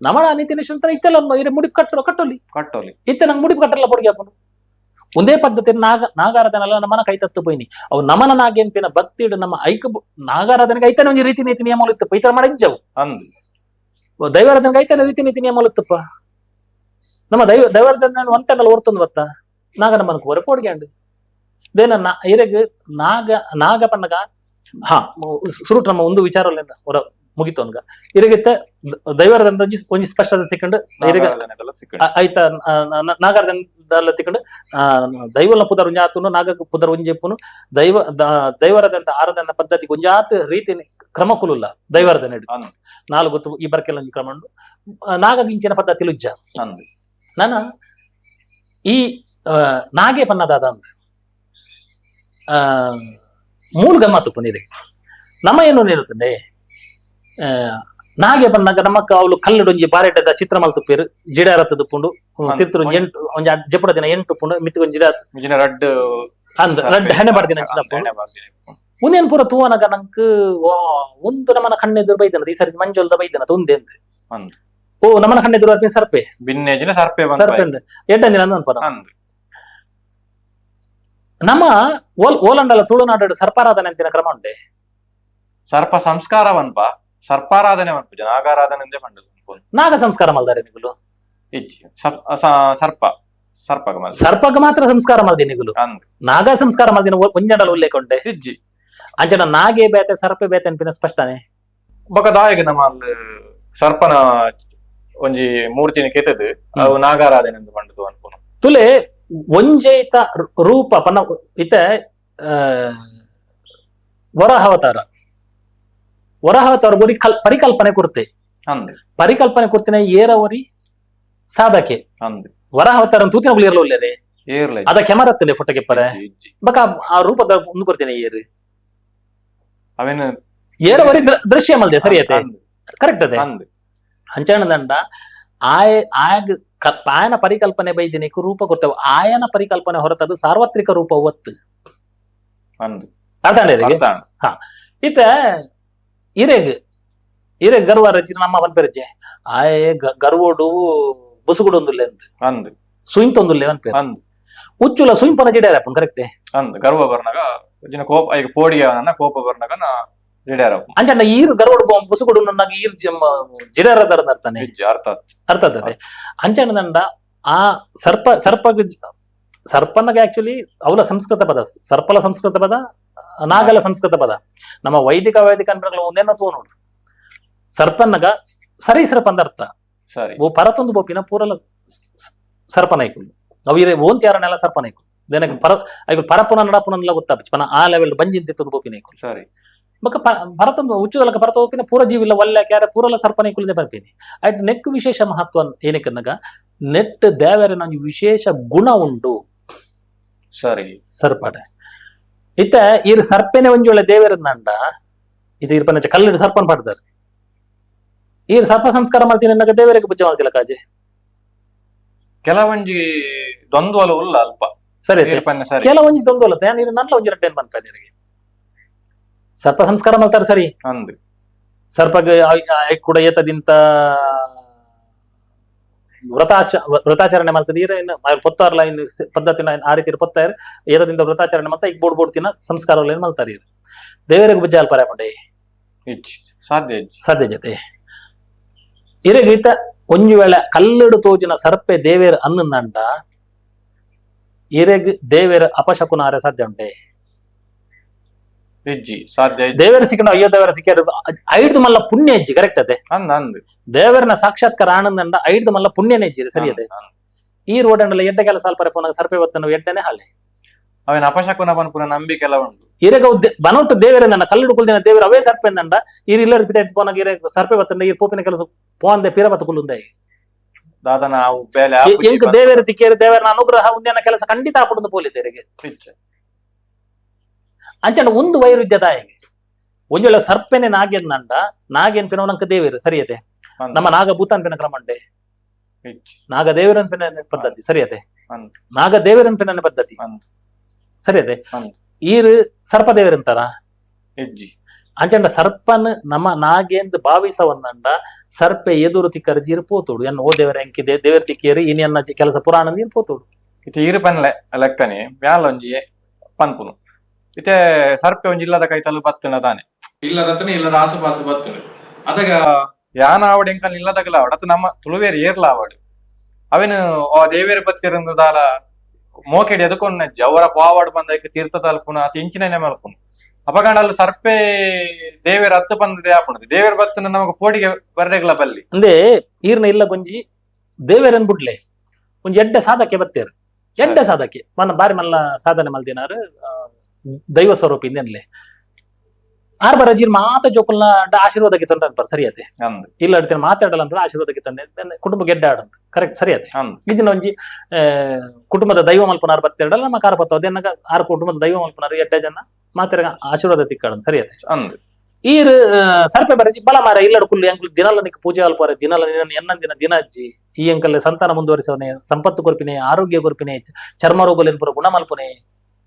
ನಮ್ಮಡ ಅನಿತಿ ನಿಶಂತರ ಇತ್ತೆಲ್ಲ ಮುಡಿಪು ಕಟ್ಟೋ ಕಟ್ಟೋಲಿ ಕಟ್ಟೋಲಿ ಇತ್ತೆ ನಂಗೆ ಮುಡಿಪು ಕಟ್ಟಲ್ಲ ಬೊಡಿಗೆ ಹಾಕೊಂಡು ಒಂದೇ ಪದ್ಧತಿ ನಾಗಾರಾಧನೆಲ್ಲ ನಮ್ಮನ ಕೈ ತತ್ತು ಪೋಯಿನಿ ಅವು ನಮನ ನಾಗೇನ್ಪಿನ ಭಕ್ತಿಡು ನಮ್ಮ ಐಕ ನಾಗಾರಾಧನೆಗೆ ಐತಾನೆ ಒಂಜಿ ರೀತಿ ನೀತಿ ನಿಯಮ ಇತ್ತಪ್ಪ ಈ ತರ ಮಾಡಿಜ್ಜವು ದೈವಾರಾಧನೆಗೆ ಐತಾನೆ ರೀತಿ ನೀತಿ ನಿಯಮ ಇತ್ತಪ್ಪ ನಮ್ಮ ದೈವಾರಾಧನೆ ಒಂತಂಡಲ ಹೊರ್ತೊಂದು ಬತ್ತ ನಾಗ ನಮ್ಮನ ಕೋರೆ ಪೋಡ್ಗ್ಯಾಂಡು ದೇನ ಇರೆಗ್ ನಾಗ ನಾಗ ಪನ್ನಗ ಹಾ ಸುರುಟ್ ನಮ್ಮ ಒಂದು ವಿಚಾರ ಹೊರ ಮುಗಿತು ಅನ್ಗ ಇರಗಿತ್ತ ದೈವಾರಾಧನೆ ಒಂಜಿ ಒಂಜಿ ಸ್ಪಷ್ಟತೆ ತಿಕ್ಕೊಂಡು ಇರೆಗ ಐತ ನಾಗಾರಾಧನೆ ತಿಕ್ಕೊಂಡು ದೈವಲ ಪುದರ್ ಒಂಜಾತುನು ನಾಗ ಪುದರ್ ಒಂಜೆಪ್ಪುನು ದೈವ ದೈವರಾಧನೆ ಆರಾಧನೆ ಪದ್ಧತಿ ಒಂಜಾತ್ ರೀತಿ ಕ್ರಮ ಕುಲುಲ್ಲ ದೈವಾರಾಧನೆ ನಾಲ್ಕು ಗೊತ್ತು ಈ ಬರ್ಕೆಲ್ಲ ಒಂಜಿ ಕ್ರಮ ಉಂಡು ನಾಗಗಿಂಚಿನ ಪದ್ಧತಿ ಲುಜ್ಜ ನಾನ ಈ ನಾಗೆ ಪನ್ನದಾದ ಅಂತ ಮೂಲ ಗಮ್ಮತ್ತು ಪುನೀರಿ ನಮ್ಮ ಏನು ಇರುತ್ತದೆ ನಾಗೆ ಪನ್ನಾಗ ನಮ್ಮಕ್ಕ ಅವಳು ಕಲ್ಲುಡೊಂಜಿ ಬಾರೆಡ್ಡದ ಚಿತ್ರ ಮಲ್ತುಪ್ಪೇರು ಜಿಡಾರತ್ತದ ಪುಂಡು ತಿರ್ತರು ಒಂಜಿ ಎಂಟು ಒಂಜಿ ಜಪುಡ ದಿನ ಎಂಟು ಪುಂಡು ಮಿತ್ತು ಒಂಜಿ ಜಿಡ ರಡ್ಡು ಅಂದ್ ರಡ್ಡು ಹೆಣೆ ಬಾರ್ದಿನ ಉನ್ನೇನ್ ಪೂರ ತೂವನಗ ನಂಕ್ ವಾ ಒಂದು ನಮ್ಮನ ಕಣ್ಣೆದುರು ಬೈದನದ ಈ ಸರಿ ಮಂಜೊಲ್ದ ಬೈದನದ ಒಂದೇ ಅಂತ ಓ ನಮ್ಮನ ಕಣ್ಣೆದುರು ಅರ್ಪಿನ ಸರ್ಪೆ ಬಿನ್ನೇಜಿನ ಸರ್ಪೆ ಸರ್ಪೆ ಎಡ್ಡಂದಿನ ಅನ್ಪನ ನಮ್ಮ ಓಲಂಡಲ ತುಳುನಾಡು ಸರ್ಪಾರಾಧನೆ ಅಂತಿನ ಕ್ರಮ ಉಂಟೆ ಸರ್ಪ ಸಂಸ್ಕಾರ ವನ್ಪ ಸರ್ಪಾರಾಧನೆ ವನ್ಪುಜ ನಾಗಾರಾಧನೆ ಅಂದೇ ಪಂಡದು ನಾಗ ಸಂಸ್ಕಾರ ಮಲ್ದಾರೆ ನಿಗುಲು ಇಜ್ಜಿ ಸರ್ಪ ಸರ್ಪಗ ಸರ್ಪಗ ಮಾತ್ರ ಸಂಸ್ಕಾರ ಮಲ್ದಿ ನಿಗುಲು ನಾಗ ಸಂಸ್ಕಾರ ಮಲ್ದಿನ ಒಂಜಂಡಲ ಉಲ್ಲೇಖ ಉಂಟೆ ಇಜ್ಜಿ ಅಂಚನ ನಾಗೆ ಬೇತೆ ಸರ್ಪೆ ಬೇತೆ ಅನ್ಪಿನ ಸ್ಪಷ್ಟನೆ ಬೊಕ ದಾಯಗ ನಮ್ಮ ಸರ್ಪನ ಒಂಜಿ ಮೂರ್ತಿನ ಕೆತ್ತದು ಅವು ನಾಗಾರಾಧನೆ ಅಂತ ಪಂಡದು ಅನ್ಪುನು ತುಲೆ ಒಂಜೈತ ರೂಪ ಪನ್ನ ಇತ ವರಾಹಾವತಾರ ವರಾಹಾವತಾರ ಒರಿ ಪರಿಕಲ್ಪನೆ ಕೊರ್ತೆ ಪರಿಕಲ್ಪನೆ ಕೊರ್ತಿನ ಏರ ಒರಿ ಸಾಧಕೆ ವರಾಹಾವತಾರ ತೂತಿನ ಏರ್ಲ ಉಲ್ಲೇರೆ ಅದ ಕೆಮರತ್ತಲೆ ಫೋಟೋ ಕೆಪ್ಪರೆ ಬಕ ಆ ರೂಪದ ಒಂದು ಕೊಡ್ತೇನೆ ಏರು ಅವೇನು ಏರ ಒರಿ ದೃಶ್ಯ ಮಲ್ದೆ ಸರಿ ಐತೆ ಕರೆಕ್ಟ್ ಅದೇ ಅಂಚಾಣದಂಡ ಆಯ ಆಯಗ್ ಆಯನ ಪರಿಕಲ್ಪನೆ ಬೈದಿನಿಕ್ ರೂಪ ಕೊರ್ತೇವೆ ಆಯನ ಪರಿಕಲ್ಪನೆ ಹೊರತದು ಸಾರ್ವತ್ರಿಕ ರೂಪ ಒತ್ತು ಅರ್ಥ ಹಾ ಇತ್ತ ಇರೆಗ್ ಇರೆಗ್ ಗರ್ವ ರಚಿ ನಮ್ಮ ಪನ್ಪೆರಜೆ ಆಯೆ ಗರ್ವೋಡು ಬುಸುಗುಡೊಂದುಲ್ಲೆ ಅಂತ ಸುಯಿಂತೊಂದುಲ್ಲೆ ಪನ್ಪೇರು ಉಚ್ಚುಲ ಸುಯಿಂಪನ ಜಿಡಾರಪ್ಪ ಕರೆಕ್ಟ್ ಅಂದ್ ಗರ್ವ ಬರ್ನಾಗ ಕೋಪ ಈಗ ಪೋಡಿಗೆ ಕೋಪ ಬರ್ನಾಗ ಜಿಡ್ಯಾರ. ಅಂಚಂಡ ಈರ್ ಗರ್ವಡ್ ಪುಸುಗುಡು ನನ್ನಾಗ ಈರ್ ಜಿಡಾರದರ ಅರ್ಥನೆ. ನಿಜ ಅರ್ಥ. ಅರ್ಥ ಆಗ್ತದೆ. ಅಂಚಂಡ ನಂಡ ಆ ಸರ್ಪ ಸರ್ಪ ಸರ್ಪನಗೆ ಆಕ್ಚುಲಿ ಅವಲ ಸಂಸ್ಕೃತ ಪದ, ಸರ್ಪಲ ಸಂಸ್ಕೃತ ಪದ, ನಾಗಲ ಸಂಸ್ಕೃತ ಪದ. ನಮ್ಮ ವೈದಿಕ ವೈದಿಕ ಅನ್ಪಗಳ ಒಂದೇನ ತೋ ನೋಡು, ಸರ್ಪನ್ನಗ ಸರಿ ಸರ್ಪ ಅಂತ ಅರ್ಥ. ಸರಿ. ಓ ಪರತೊಂದು ಬೋಪಿನ ಪೂರಲ ಸರ್ಪನೈಕುಲು ಅವು ಇರೆ ಓಂತಿ ಯಾರನ್ನೆಲ್ಲ ಸರ್ಪನೈಕುಲು ದೇನಕ್ಕೆ ಪರ ಐಕುಲು ಪರಪುನ ನಡಪುನ ಗೊತ್ತಾಪಿ ಪನ ಆ ಲೆವೆಲ್ ಬಂಜಿಂತಿತ್ತು ಬೋಪಿನೈಕುಲು. ಸರಿ. ಬೊಕ್ಕ ಭರತ ಉಚ್ಚುದಲಕ ಭರತ ಒಪ್ಪಿನ ಪೂರ ಜೀವಿಲ್ಲ ಒಲ್ಲೆ ಕ್ಯಾರೆ ಪೂರಲ ಸರ್ಪನೈಕುಲದೆ ಪರ್ಪಿನಿ ಆಯ್ತು. ನೆಕ್ ವಿಶೇಷ ಮಹತ್ವ ಏನಕ್ಕನ್ನಗ ನೆಟ್ ದೇವರ ಒಂಜಿ ವಿಶೇಷ ಗುಣ ಉಂಡು. ಸರಿ. ಸರ್ಪಡೆ ಇತ್ತ ಈರ್ ಸರ್ಪೆನೆ ಒಂಜಿ ವೇಳೆ ದೇವರಂದಂಡ ಇದು ಇರ್ಪನ ಕಲ್ಲಿಡು ಸರ್ಪನ್ ಪಾಡ್ದಾರೆ. ಈರ್ ಸರ್ಪ ಸಂಸ್ಕಾರ ಮಾಡ್ತೀನಿ ಅನ್ನಗ ದೇವರಿಗೆ ಪೂಜೆ ಮಾಡ್ತಿಲ್ಲ ಕಾಜೆ. ಕೆಲವೊಂಜಿ ದ್ವಂದ್ವಲು ಉಲ್ಲ ಅಲ್ಪ. ಸರಿ ಐತೆ. ಈರ್ಪನ್ನೆ ಸರಿ. ಕೆಲವೊಂಜಿ ದ್ವಂದ್ವಲ ನೀರು ನಲ್ಲ ಒಂಜಿ ರಡ್ಡೇನ್ ಪನ್ಪ ನೀರಿಗೆ ಸರ್ಪ ಸಂಸ್ಕಾರ ಮಾಡ್ತಾರೆ ಸರಿ. ಅಂದ್. ಸರ್ಪಗ ಕೂಡ ಏತದಿಂತ ವ್ರತಾಚರಣೆ ಮಾಡ್ತದೆ ಈರ ಇನ್ನು ಪೊತ್ತಾರ್ಲ ಇನ್ನು ಪದ್ಧತಿನ ಆ ರೀತಿ ಪೊತ್ತಾರ ಏತದಿಂದ ವ್ರತಾಚರಣೆ ಮಾಡ್ತಾ ಈಗ ಬೋಡ್ ಬೋಡ್ ತಿನ್ನ ಸಂಸ್ಕಾರ ಏನ್ ಮಾಡ್ತಾರೆ. ಇರು ದೇವರಿಗೆ ಬುಜ್ಜ ಅಲ್ಪಾರೆ ಪಂಡೆ. ಇಚ್ ಸಾಧ್ಯ ಇಜ್ಜಿ. ಸಾಧ್ಯ ಜೊತೆ ಇರಗೀತ ಒಂಜಿ ವೇಳೆ ಕಲ್ಲಡು ತೋಜಿನ ಸರ್ಪೆ ದೇವೇರ್ ಅನ್ನಂಡ ಇರೆಗ್ ದೇವೇರ ಅಪಶಕುನ ಆರೆ ಸಾಧ್ಯ ಉಂಟೆ? ಇಜ್ಜಿ, ಸಾಧ್ಯ ಇಜ್ಜಿ. ದೇವರ ಸಿಕ್ಕಂಡ ಅಯ್ಯೋ ದೇವರ ಸಿಕ್ಕಾರ ಐದು ಮಲ್ಲ ಪುಣ್ಯ ಇಜ್ಜಿ, ಕರೆಕ್ಟ್ ಅದೇ. ಅಂದ್ ಅಂದ್. ದೇವರನ ಸಾಕ್ಷಾತ್ಕಾರ ಆನಂದಂಡ ಐದು ಮಲ್ಲ ಪುಣ್ಯನೇ ಇಜ್ಜಿ, ಸರಿ ಅದೇ. ಅಂದ್. ಈ ರೋಡ್ ಅಂಡಲ ಎಡ್ಡೆ ಕೆಲಸ ಅಲ್ಪರೆ ಪೋನಾಗ ಸರ್ಪೆ ಬತ್ತನ ಎಡ್ಡೆನೆ ಹಾಳೆ. ಅವೇನ ಅಪಶಕುನ ಪನ್ಪುನ ನಂಬಿಕೆ ಎಲ್ಲ ಉಂಟು. ಇರೆಗ ಬನೊಟ್ಟು ದೇವರ ನನ್ನ ಕಲ್ಲುಡು ಕುಲ್ದಿನ ದೇವರ ಅವೇ ಸರ್ಪೆ ಅಂದಂಡ ಈರ್ ಇಲ್ಲದ ಪಿತ ಪೋನಾಗ ಇರೆ ಸರ್ಪೆ ಬತ್ತಂಡ ಈ ಪೋಪಿನ ಕೆಲಸ ಪೋಂದೆ ಪಿರ ಬತ್ತ ಕುಲ್ಲುಂದೆ. ದಾದನ ಅವು ಬೇಲೆ ಎಂಕ್ ದೇವರ ತಿಕ್ಕೇರಿ ದೇವರನ ಅನುಗ್ರಹ ಉಂದೆನ ಕೆಲಸ ಖಂಡಿತ ಆಪುಂಡು ಪೋಲಿತೇರಿಗೆ. ಅಂಚಂಡ ಒಂದು ವೈರುಧ್ಯದಾಯಗೆ ಒಂಜಿ ವೇಳೆ ಸರ್ಪೆನೆ ನಾಗೇನ್ ನಂಡ ನಾಗೇನ್ ಪಿನವನಂಕ ದೇವೇರು ಸರಿಯತೆ. ನಮ್ಮ ನಾಗ ಭೂತಾನ್ ಪಿನ ಕ್ರಮಂಡೆ ನಾಗ ದೇವರನ್ ಪಿನ ಪದ್ಧತಿ ಸರಿಯತೆ. ನಾಗ ದೇವರನ್ ಪಿನ ಪದ್ಧತಿ ಸರಿಯತೆ. ಈರು ಸರ್ಪ ದೇವರಂತಾರ ಅಂಚಂಡ ಸರ್ಪನ್ ನಮ್ಮ ನಾಗೇಂದ್ ಭಾವಿಸವನ್ನಂಡ ಸರ್ಪೆ ಎದುರು ತಿಕ್ಕರ ಜೀರು ಪೋತೋಡು ಎನ್ನ ಓ ದೇವರ ಎಂಕಿದೆ ದೇವರ ತಿಕ್ಕಿಯರು ಇನಿ ಎನ್ನ ಕೆಲಸ ಪುರಾಣ ನೀರು ಪೋತೋಡು. ಇತ್ತೆ ಈರು ಪನ್ಲೆ ಲೆಕ್ಕನೆ ಬ್ಯಾಲೊಂಜಿ ಪನ್ಪುನು ಇತ್ತೆ ಸರ್ಪೆ ಒಂಜಿ ಇಲ್ಲದ ಕೈತಲು ಬತ್ತುನ ತಾನೆ. ಇಲ್ಲದತ್ತನೆ ಇಲ್ಲದ ಆಸುಪಾಸು ಬತ್ತುನು ಅದಗ ಯಾನ ಆವಡ್ ಎಂಕಲ್ ಇಲ್ಲದಗಲ ಆವಡ್ ಅತ್ತ ನಮ್ಮ ತುಳುವೇರು ಏರ್ಲ ಆವಡ್ ಅವೇನು ಆ ದೇವೇರು ಬತ್ತಿರಂದು ದಾಲ ಮೋಕೆಡಿ ಎದಕ್ಕೊಂದು ಅವರ ಪಾವಾಡ್ ಬಂದೈಕ್ ತೀರ್ಥ ತಲ್ಪುನ ಅತಿ ಇಂಚಿನ ಮಲ್ಪುನು ಅಪಗಂಡಲ್ಲಿ ಸರ್ಪೆ ದೇವೇರ ಹತ್ತು ಬಂದದೆ ಆಪುಣದು ದೇವೇರ್ ಬತ್ತನ ನಮಗ ಪೋಡಿಗೆ ಬರ್ರೆಗ್ಲ ಬಲ್ಲಿ. ಅಂದೆ ಈರ್ನ ಇಲ್ಲ ಗೊಂಜಿ ದೇವೇರನ್ ಬುಡ್ಲೆ ಒಂಜಿ ಎಡ್ಡೆ ಸಾಧಕೆ ಬತ್ತೇರು ಎಡ್ಡೆ ಸಾಧಕೆ ಮನ್ನ ಬಾರಿ ಮಲ್ಲ ಸಾಧನೆ ಮಲ್ದಿನಾರು ದೈವ ಸ್ವರೂಪ ಇಂದೇನ್ಲೆ ಆರ್ ಬರ ಜೀರ್ ಮಾತ ಜೋಕುಲ್ನ ಆಶೀರ್ವಾದಕ್ಕೆ ತೊಂದ್ರೆ ಅನ್ಪಾರ ಸರಿಯತೆ. ಇಲ್ಲ ಅಡ್ತೀನಿ ಮಾತಾಡಲ್ಲ ಅಂದ್ರೆ ಆಶೀರ್ವಾದಕ್ಕೆ ತಂದೆ ಕುಟುಂಬ ಗೆಡ್ಡ ಆಡಂತ ಕರೆಕ್ಟ್ ಸರಿಯತೆ. ಈಜಿನ ಒಂಜಿ ಕುಟುಂಬದ ದೈವ ಮಲ್ಪನಾರ್ ಬತ್ತೆರಡಲ್ಲ ನಮ್ಮ ಕಾರ ಪತ್ತ ಅದೇನಾಗ ಆರು ಕುಟುಂಬದ ದೈವ ಮಲ್ಪನಾರು ಎಡ್ಡೆ ಜನ ಮಾತಾಡ ಆಶೀರ್ವಾದ ತಿಕ್ಕಾಡಂತ ಸರಿಯತೆ. ಈರ್ ಸರ್ಪೆ ಬರಜಿ ಬಲ ಮಾರ ಇಲ್ಲಡು ಕುಲ್ಲು ಎಂಕುಲು ದಿನಲ ನಿಕ್ ಪೂಜೆ ಅಲ್ಪಾರೆ ದಿನಲ ನಿನ್ನ ಎನ್ನಂದಿನ ದಿನ ಅಜ್ಜಿ ಈ ಅಂಕಲ್ ಸಂತಾನ ಮುಂದುವರಿಸವನೆ ಸಂಪತ್ತು ಕೊರ್ಪಿನೆ ಆರೋಗ್ಯ ಕೊರ್ಪಿನೆ ಚರ್ಮ ರೋಗಲೇನು ಪೂರ ಗುಣ ಮಲ್ಪನೆ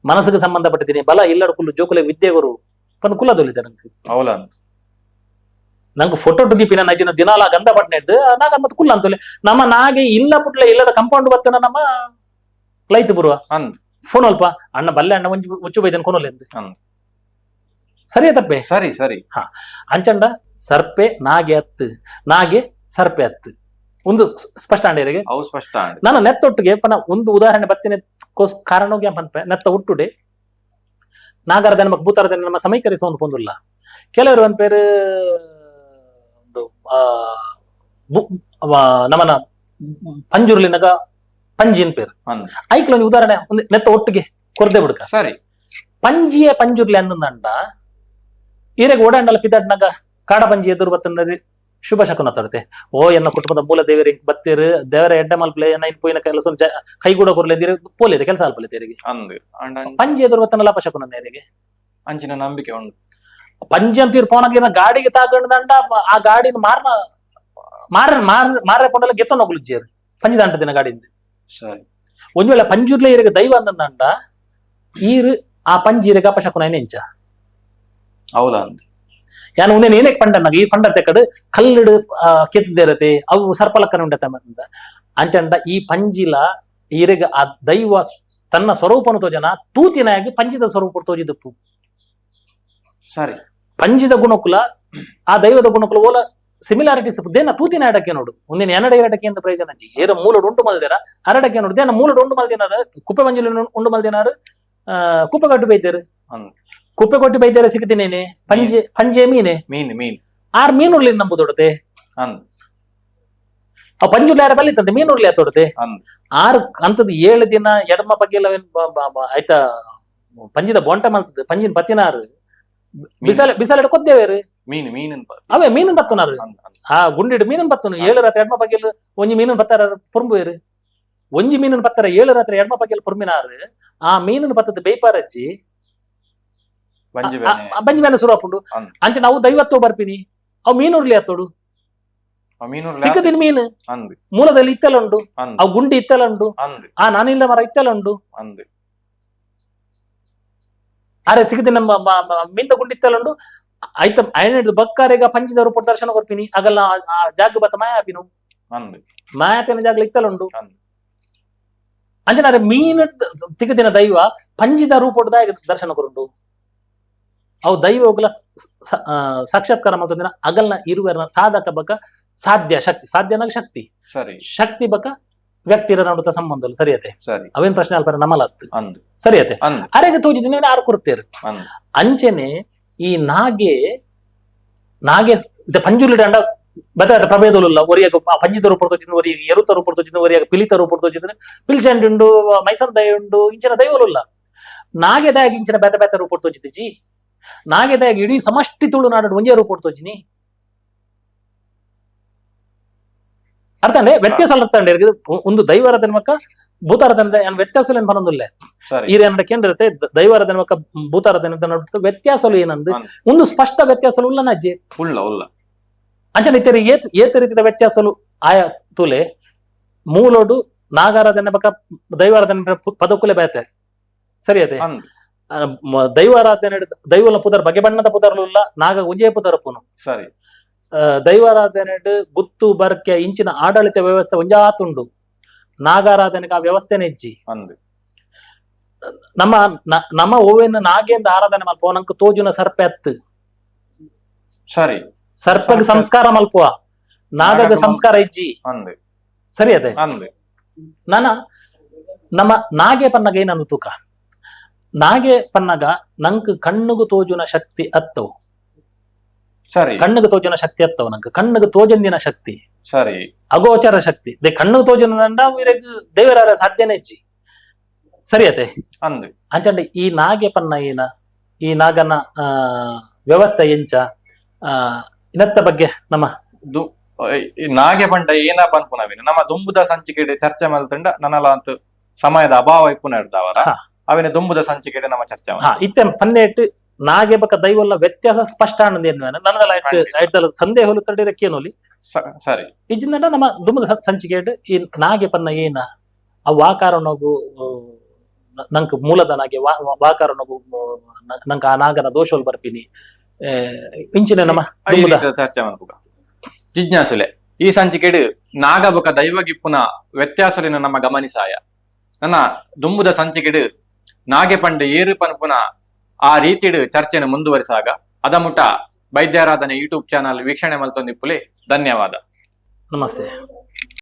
ಮನಸ್ಸಿಗೆ ಸಂಬಂಧಪಟ್ಟಿದ್ದೀನಿ ಬಲ ಇಲ್ಲಡು ಕುಲ್ಲು ಜೋಕುಲೆ ವಿದ್ಯೆ ಗುರು ಪನ್ ಕುಲ್ಲದೊಲಿದೆ ನಂಗೆ. ನಂಗೆ ಫೋಟೋ ಟುದಿಪಿನ ನಜಿನ ದಿನಾಲ ಗಂಧ ಪಟ್ನೆ ಇದ್ದು ನಾಗ ಮತ್ತೆ ಕುಲ್ಲ ಅಂತೊಲೆ ನಮ್ಮ ನಾಗೆ ಇಲ್ಲ ಪುಟ್ಲೆ ಇಲ್ಲದ ಕಂಪೌಂಡ್ ಬತ್ತನ ನಮ್ಮ ಲೈತ್ ಬರುವ ಫೋನ್ ಅಲ್ಪ ಅಣ್ಣ ಬಲ್ಲೆ ಅಣ್ಣ ಒಂಜಿ ಉಚ್ಚು ಬೈದನ್ ಕೊನೊಲೆ ಸರಿಯಾ ತಪ್ಪೆ? ಸರಿ ಸರಿ. ಹಾ ಅಂಚಂಡ ಸರ್ಪೆ ನಾಗೆ ಹತ್ತು ನಾಗೆ ಸರ್ಪೆ ಹತ್ತು ಒಂದು ಸ್ಪಷ್ಟ ಅಂಡೇರಿಗೆ ಅವು ಸ್ಪಷ್ಟ. ನಾನು ನೆತ್ತೊಟ್ಟಿಗೆ ಪನ ಒಂದು ಉದಾಹರಣೆ ಬತ್ತಿನ ಕಾರಣೋಗ್ಯ ಪನ್ಪೆ ನೆತ್ತ ಹುಟ್ಟುಡೆ ನಾಗರದನ ಮಕ್ಕ ಭೂತಾರದನ ನಮ್ಮ ಸಮೀಕರಿಸ ಒಂದು ಪೊಂದುಲ್ಲ ಕೆಲವರು ಒಂದ್ ಪೇರು ಒಂದು ನಮ್ಮನ ಪಂಜುರ್ಲಿನಗ ಪಂಜಿನ್ ಪೇರು ಐಕ್ಲ ಒಂದು ಉದಾಹರಣೆ ಒಂದು ನೆತ್ತ ಒಟ್ಟಿಗೆ ಕೊರ್ದೆ ಬಿಡ್ಕ. ಸರಿ. ಪಂಜಿಯ ಪಂಜುರ್ಲಿ ಅಂದಂಡ ಈರೆಗ್ ಓಡಾಂಡಲ ಪಿದಾಡ್ನಾಗ ಕಾಡ ಪಂಜಿ ಎದುರು ಬತ್ತಂದ್ರೆ ಶುಭ ಶಕುನ ತಡತೆ ಓ ಎನ್ನ ಕುಟುಂಬದ ಮೂಲ ದೇವರಿಗೆ ಬತ್ತೀರು ದೇವರ ಎಡ್ಡೆ ಮಲ್ಪಲೆ ಎನ್ನ ಇನ್ ಪೋಯಿನ ಕೆಲಸ ಕೈಗೂಡ ಕೊರ್ಲೆ ಪೋಲಿದೆ ಕೆಲಸ ಅಲ್ಪಲೆ ತೇರಿಗೆ ಪಂಜಿ ಎದುರು ಬತ್ತನಲ್ಲ ಅಪಶಕುನ ನೇರಿಗೆ ಅಂಚಿನ ನಂಬಿಕೆ ಉಂಟು. ಪಂಜಿ ಅಂತ ಇರ್ ಪೋನಾಗ ಗಾಡಿಗೆ ತಾಗಂಡ ಆ ಗಾಡಿನ ಮಾರ್ನ ಮಾರ ಮಾರ ಮಾರ ಪೊಂಡಲ ಗೆತ್ತನ ಹೋಗ್ಲುಜ್ಜೇರು ಪಂಜಿ ದಾಂಟ ದಿನ ಗಾಡಿಯಿಂದ. ಸರಿ. ಒಂದ್ ವೇಳೆ ಪಂಜುರ್ಲೆ ಈರಿಗೆ ದೈವ ಅಂದಂಡ ಈರು ಆ ಪಂಜಿ ಈರಿಗೆ ಅಪಶಕುನ ಎಂಚ ಹೌದಾ? ಯಾನು ಉನ್ನೇನು ಏನಕ್ಕೆ ಪಂಡ ಈ ಪಂಡ ತೆಕ್ಕಡು ಕಲ್ಲಿಡು ಕೆತ್ತದಿರತೆ ಅವು ಸರ್ಪಲಕ್ಕನ ಉಂಡತೆ ಅಂಚಂಡ ಈ ಪಂಜಿಲ ಈರೆಗ ಆ ದೈವ ತನ್ನ ಸ್ವರೂಪನು ತೋಜನ ತೂತಿನಾಗಿ ಪಂಜಿದ ಸ್ವರೂಪ ತೋಜಿದಪ್ಪು. ಸರಿ. ಪಂಜಿದ ಗುಣಕುಲ ಆ ದೈವದ ಗುಣಕುಲ ಓಲ ಸಿಮಿಲಾರಿಟೀಸ್ ದೇನ ತೂತಿನ ಅಡಕೆ ನೋಡು ಒಂದಿನ ಎನಡ ಎರಡಕ್ಕೆ ಅಂತ ಪ್ರಯೋಜನ ಜಿ ಏರ ಮೂಲಡ್ ಉಂಟು ಮಲ್ದೇರ ಅರಡಕ್ಕೆ ನೋಡು ದೇನ ಮೂಲಡ್ ಉಂಟು ಮಲ್ದಿನಾರ ಕುಪ್ಪೆ ಮಂಜುಲಿ ಉಂಡು ಮಲ್ದಿನಾರು ಕುಪ್ಪೆ ಕಟ್ಟು ಬೈತೇರು. ಕುಪ್ಪೆ ಕೊಟ್ಟು ಬೈತೇರೆ ಸಿಗ್ತೀನೇನೆ ಪಂಜೆ ಪಂಜೆ ಮೀನೆ ಮೀನ್ ಮೀನ್ ಆರ್ ಮೀನುರ್ಲಿ ನಂಬುದೊಡತೆ. ಆ ಪಂಜುರ್ಲಿ ಯಾರ ಬಲ್ಲಿತ್ತಂತೆ ಮೀನುರ್ಲಿ ಆತೊಡತೆ. ಆರು ಅಂತದ್ 7 ದಿನ ಎಡಮ ಪಗ್ಗೆಲ್ಲ ಆಯ್ತಾ ಪಂಜಿದ ಬೊಂಟ ಮಲ್ತದ ಪಂಜಿನ ಪತ್ತಿನಾರು ಬಿಸಾಲೆ ಬಿಸಾಲೆ ಕೊದ್ದೇವೇರು ಮೀನ್ ಮೀನ್ ಅವೇ ಮೀನು ಬತ್ತನಾರು ಆ ಗುಂಡಿಡು ಮೀನನ್ ಬತ್ತನು 7 ರಾತ್ರಿ ಎಡ್ಮ ಪಗ್ಗೆಲ್ ಒಂಜಿ ಮೀನನ್ ಬತ್ತಾರ ಪುರ್ಂಬುವೇರು ಒಂಜಿ ಮೀನನ್ ಬತ್ತಾರ 7 ರಾತ್ರಿ ಎಡ್ಮ ಪಗ್ಗೆಲ್ ಪುರ್ಮಿನಾರು ಆ ಮೀನನ್ ಬತ್ತದ ಬೇಪಾರಜ್ಜಿ ಬಂಜಿ ಬೇನೆ ಸುರು ಆಪುಂಡು. ಅಂಚೆ ನಾವು ದೈವತ್ವ ಬರ್ಪಿನಿ ಅವು ಮೀನುರ್ಲಿ ಆತೋಡು ಸಿಕ್ಕದಿನ ಮೀನು ಮೂಲದಲ್ಲಿ ಇತ್ತಲ ಉಂಡು ಅವು ಗುಂಡಿ ಇತ್ತಲ ಉಂಡು ಆ ನಾನಿಲ್ಲ ಮರ ಇತ್ತಲ ಉಂಡು ಅರೆ ಸಿಕ್ಕದಿನ ಮೀನ್ದ ಗುಂಡಿ ಇತ್ತಲ ಉಂಡು ಆಯ್ತ ಐನ ಬಕ್ಕಾರೆಗ ಪಂಚಿದ ರೂಪ ದರ್ಶನ ಕೊರ್ಪಿನಿ ಆಗಲ್ಲ ಆ ಜಾಗ ಬತ್ತ ಮಾಯಾಪಿನು ಮಾಯಾತಿನ ಜಾಗಲ ಇತ್ತಲ ಉಂಡು. ಅಂಚನಾರೆ ಮೀನು ತಿಕ್ಕದಿನ ದೈವ ಪಂಜಿದ ರೂಪದ ದರ್ಶನ ಕೊರುಂಡು ಅವು ದೈವಗಳ ಸಾಕ್ಷಾತ್ಕಾರ ಮಾಡ್ತಂದಿನ ಅಗಲ್ನ ಇರುವೆರ್ನ ಸಾಧಕ ಬಕ ಸಾಧ್ಯ ಶಕ್ತಿ ಸಾಧ್ಯನಾಗ ಶಕ್ತಿ ಸರಿ ಶಕ್ತಿ ಬಕ ವ್ಯಕ್ತಿರ ನಡುತ್ತ ಸಂಬಂಧ ಸರಿಯತೆ ಸರಿ ಅವೇನ್ ಪ್ರಶ್ನೆ ಅಲ್ಪ ನಮ್ಮಲತ್ತು ಸರಿಯತೆ ಅರೆಗೆ ತೋಜಿದಿನ ಆರು ಕೊಡ್ತೇರು. ಅಂಚೆನೆ ಈ ನಾಗೆ ನಾಗೆ ಪಂಜುರ್ಲಿ ಅಂಡ ಬತ್ತ ಪ್ರಭೇದಲ್ಲ ಒರಿಯಾಗ ಪಂಜಿದ ರೂಪ ತೋಜಿನ ಒರಿಯಾಗ ಎರುತ ರೂಪ ತೋಜಿನ ಒರಿಯಾಗ ಪಿಲಿತ ರೂಪ ತೋಜಿದ್ರೆ ಪಿಲ್ಚಂಡಿ ಉಂಡು ಮೈಸನ್ ದಯ ಉಂಡು ಇಂಚಿನ ದೈವಲುಲ್ಲ ನಾಗೆದಾಗ ಇಂಚಿನ ಬೇತೆ ಬೇತೆ ರೂಪ ತೋಜಿತಿಜಿ ನಾಗೆದಾಗ ಇಡೀ ಸಮಷ್ಟಿ ತುಳುನಾಡು ಒಂಜೇ ರೂಪ ತೋಜಿನಿ ಅರ್ಥಂಡೆ ವ್ಯತ್ಯಾಸ ಅರ್ಥಂಡೆ ಒಂದು ದೈವರ ಮಕ್ಕ ಭೂತಾರಾಧನೆ ವ್ಯತ್ಯಾಸ ಏನ್ ಬರೋದಿಲ್ಲ ಈ ಏನಾರ ಕೇಂದ್ರತೆ ದೈವಾರಾಧನೆ ಮಕ್ಕ ಭೂತಾರಾಧನೆ ವ್ಯತ್ಯಾಸಲು ಏನಂದು ಒಂದು ಸ್ಪಷ್ಟ ವ್ಯತ್ಯಾಸಲು ಉಲ್ಲ ನಜ್ಜೆ ಉಳ್ಳ ಉಲ್ಲ ಅಂಚನೆ ಇತ್ತರ ಏತ ರೀತಿಯ ವ್ಯತ್ಯಾಸಲು ಆಯ ತುಲೆ ಮೂಲೋಡು ನಾಗಾರಾಧನೆ ಬಕ್ಕ ದೈವಾರಾಧನೆ ಪದಕುಲೆ ಬೇತೆ ಸರಿ ಅದೇ ದೈವಾರಾಧನೆ ದೈವಲ ಪುದರ್ ಬಗೆ ಬಣ್ಣದ ಪುದರ್ಲು ಇಲ್ಲ ನಾಗ ಒಂಜೇ ಪುದರಪುನು ಸರಿ ದೈವಾರಾಧನೆ ಗುತ್ತು ಬರ್ಕೆ ಇಂಚಿನ ಆಡಳಿತ ವ್ಯವಸ್ಥೆ ಒಂಜಾತುಂಡು ನಾಗಾರಾಧನೆಗೆ ಆ ವ್ಯವಸ್ಥೆನೆ ಇಜ್ಜಿ. ನಮ್ಮ ನಮ್ಮ ಓವೇನ ನಾಗೇಂದ ಆರಾಧನೆ ಮಲ್ಪ ನಂಗೆ ತೋಜುನ ಸರ್ಪೆ ಅತ್ತು ಸರಿ ಸರ್ಪಗೆ ಸಂಸ್ಕಾರ ಮಲ್ಪುವ ನಾಗಗ ಸಂಸ್ಕಾರ ಇಜ್ಜಿ ಸರಿ ಅದೇ. ನಾನ ನಮ್ಮ ನಾಗೆ ಪನ್ನಗ ಏನಂದು ತೂಕ ನಾಗೆ ಪನ್ನಗ ನಂಕ್ ಕಣ್ಣುಗು ತೋಜುನ ಶಕ್ತಿ ಅತ್ತವು ಸರಿ ಕಣ್ಣುಗು ತೋಜುನ ಶಕ್ತಿ ಅತ್ತವು ನಂಗೆ ಕಣ್ಣುಗು ತೋಜಂದಿನ ಶಕ್ತಿ ಸರಿ ಅಗೋಚರ ಶಕ್ತಿ they ಕಣ್ಣು ತೋಜುನ ವೀರಗ್ ದೇವರ ಸಾಧ್ಯನೇ ಇಜ್ಜಿ ಸರಿ ಅತೆ. ಅಂಚಂಡೆ ಈ ನಾಗೆ ಪನ್ನ ಏನ ಈ ನಾಗನ ವ್ಯವಸ್ಥೆ ಎಂಚ ಇನ್ನತ್ತ ಬಗ್ಗೆ ನಮ್ಮ ನಾಗೆ ಪಂಡ ಏನ ಪನ್ಪುನವಿನ ನಮ್ಮ ದುಂಬುದ ಸಂಚಿಕೆಡೆ ಚರ್ಚೆ ಮಲ್ತಂಡ ನನಲ ಅಂತ ಸಮಯದ ಅಭಾವ ಇಪ್ಪುನ ಇರ್ತಾವರ ಅವಿನ ದುಂಬುದ ಸಂಚಿಕೆಡೆ ನಮ್ಮ ಚರ್ಚೆ ಇತ್ತೆ ಪನ್ನೇಟ್ ನಾಗೆ ಬಕ ದೈವಲ್ಲ ವ್ಯತ್ಯಾಸ ಸ್ಪಷ್ಟ ಆನಂದ ಏನು ನನದಲ್ಲ ಆಯ್ತಲ್ಲ ಸಂದೇಹ ಹೊಲು ತಡಿರಕ್ಕೇನೋಲಿ ಸರಿ ಇಜ್ಜಿಂದ ನಮ್ಮ ದುಂಬುದ ಸಂಚಿಕೆಡ್ ಈ ನಾಗೆ ಪನ್ನ ಏನ ಆ ವಾಕಾರಣಗು ನಂಕ್ ಮೂಲದ ನಾಗೆ ವಾಕಾರಣಗು ನಂಕ್ ಆ ನಾಗನ ದೋಷೋಲ್ ಬರ್ಪಿನಿ ಇಂಚಿನ ನಮ್ಮ ಚರ್ಚೆ ಮನ್ಪುಗ ಜಿಜ್ಞಾಸುಲೆ ಈ ಸಂಚಿಕೆಡು ನಾಗಬಕ ದೈವಗಿಪ್ಪುನ ವ್ಯತ್ಯಾಸಲಿನ ನಮ್ಮ ಗಮನಿಸಾಯ ನನ್ನ ದುಂಬುದ ಸಂಚಿಕೆಡು ನಾಗೆ ಪಂಡೆ ಏರು ಪನ್ಪುನ ಆ ರೀತಿಡು ಚರ್ಚೆಯನ್ನು ಮುಂದುವರಿಸಾಗ ಅದಮುಟ ವೈದ್ಯಾರಾಧನೆ ಯೂಟ್ಯೂಬ್ ಚಾನಲ್ ವೀಕ್ಷಣೆ ಮಲ್ತೊಂದಿಪ್ಪುಲೆ ಧನ್ಯವಾದ ನಮಸ್ತೆ.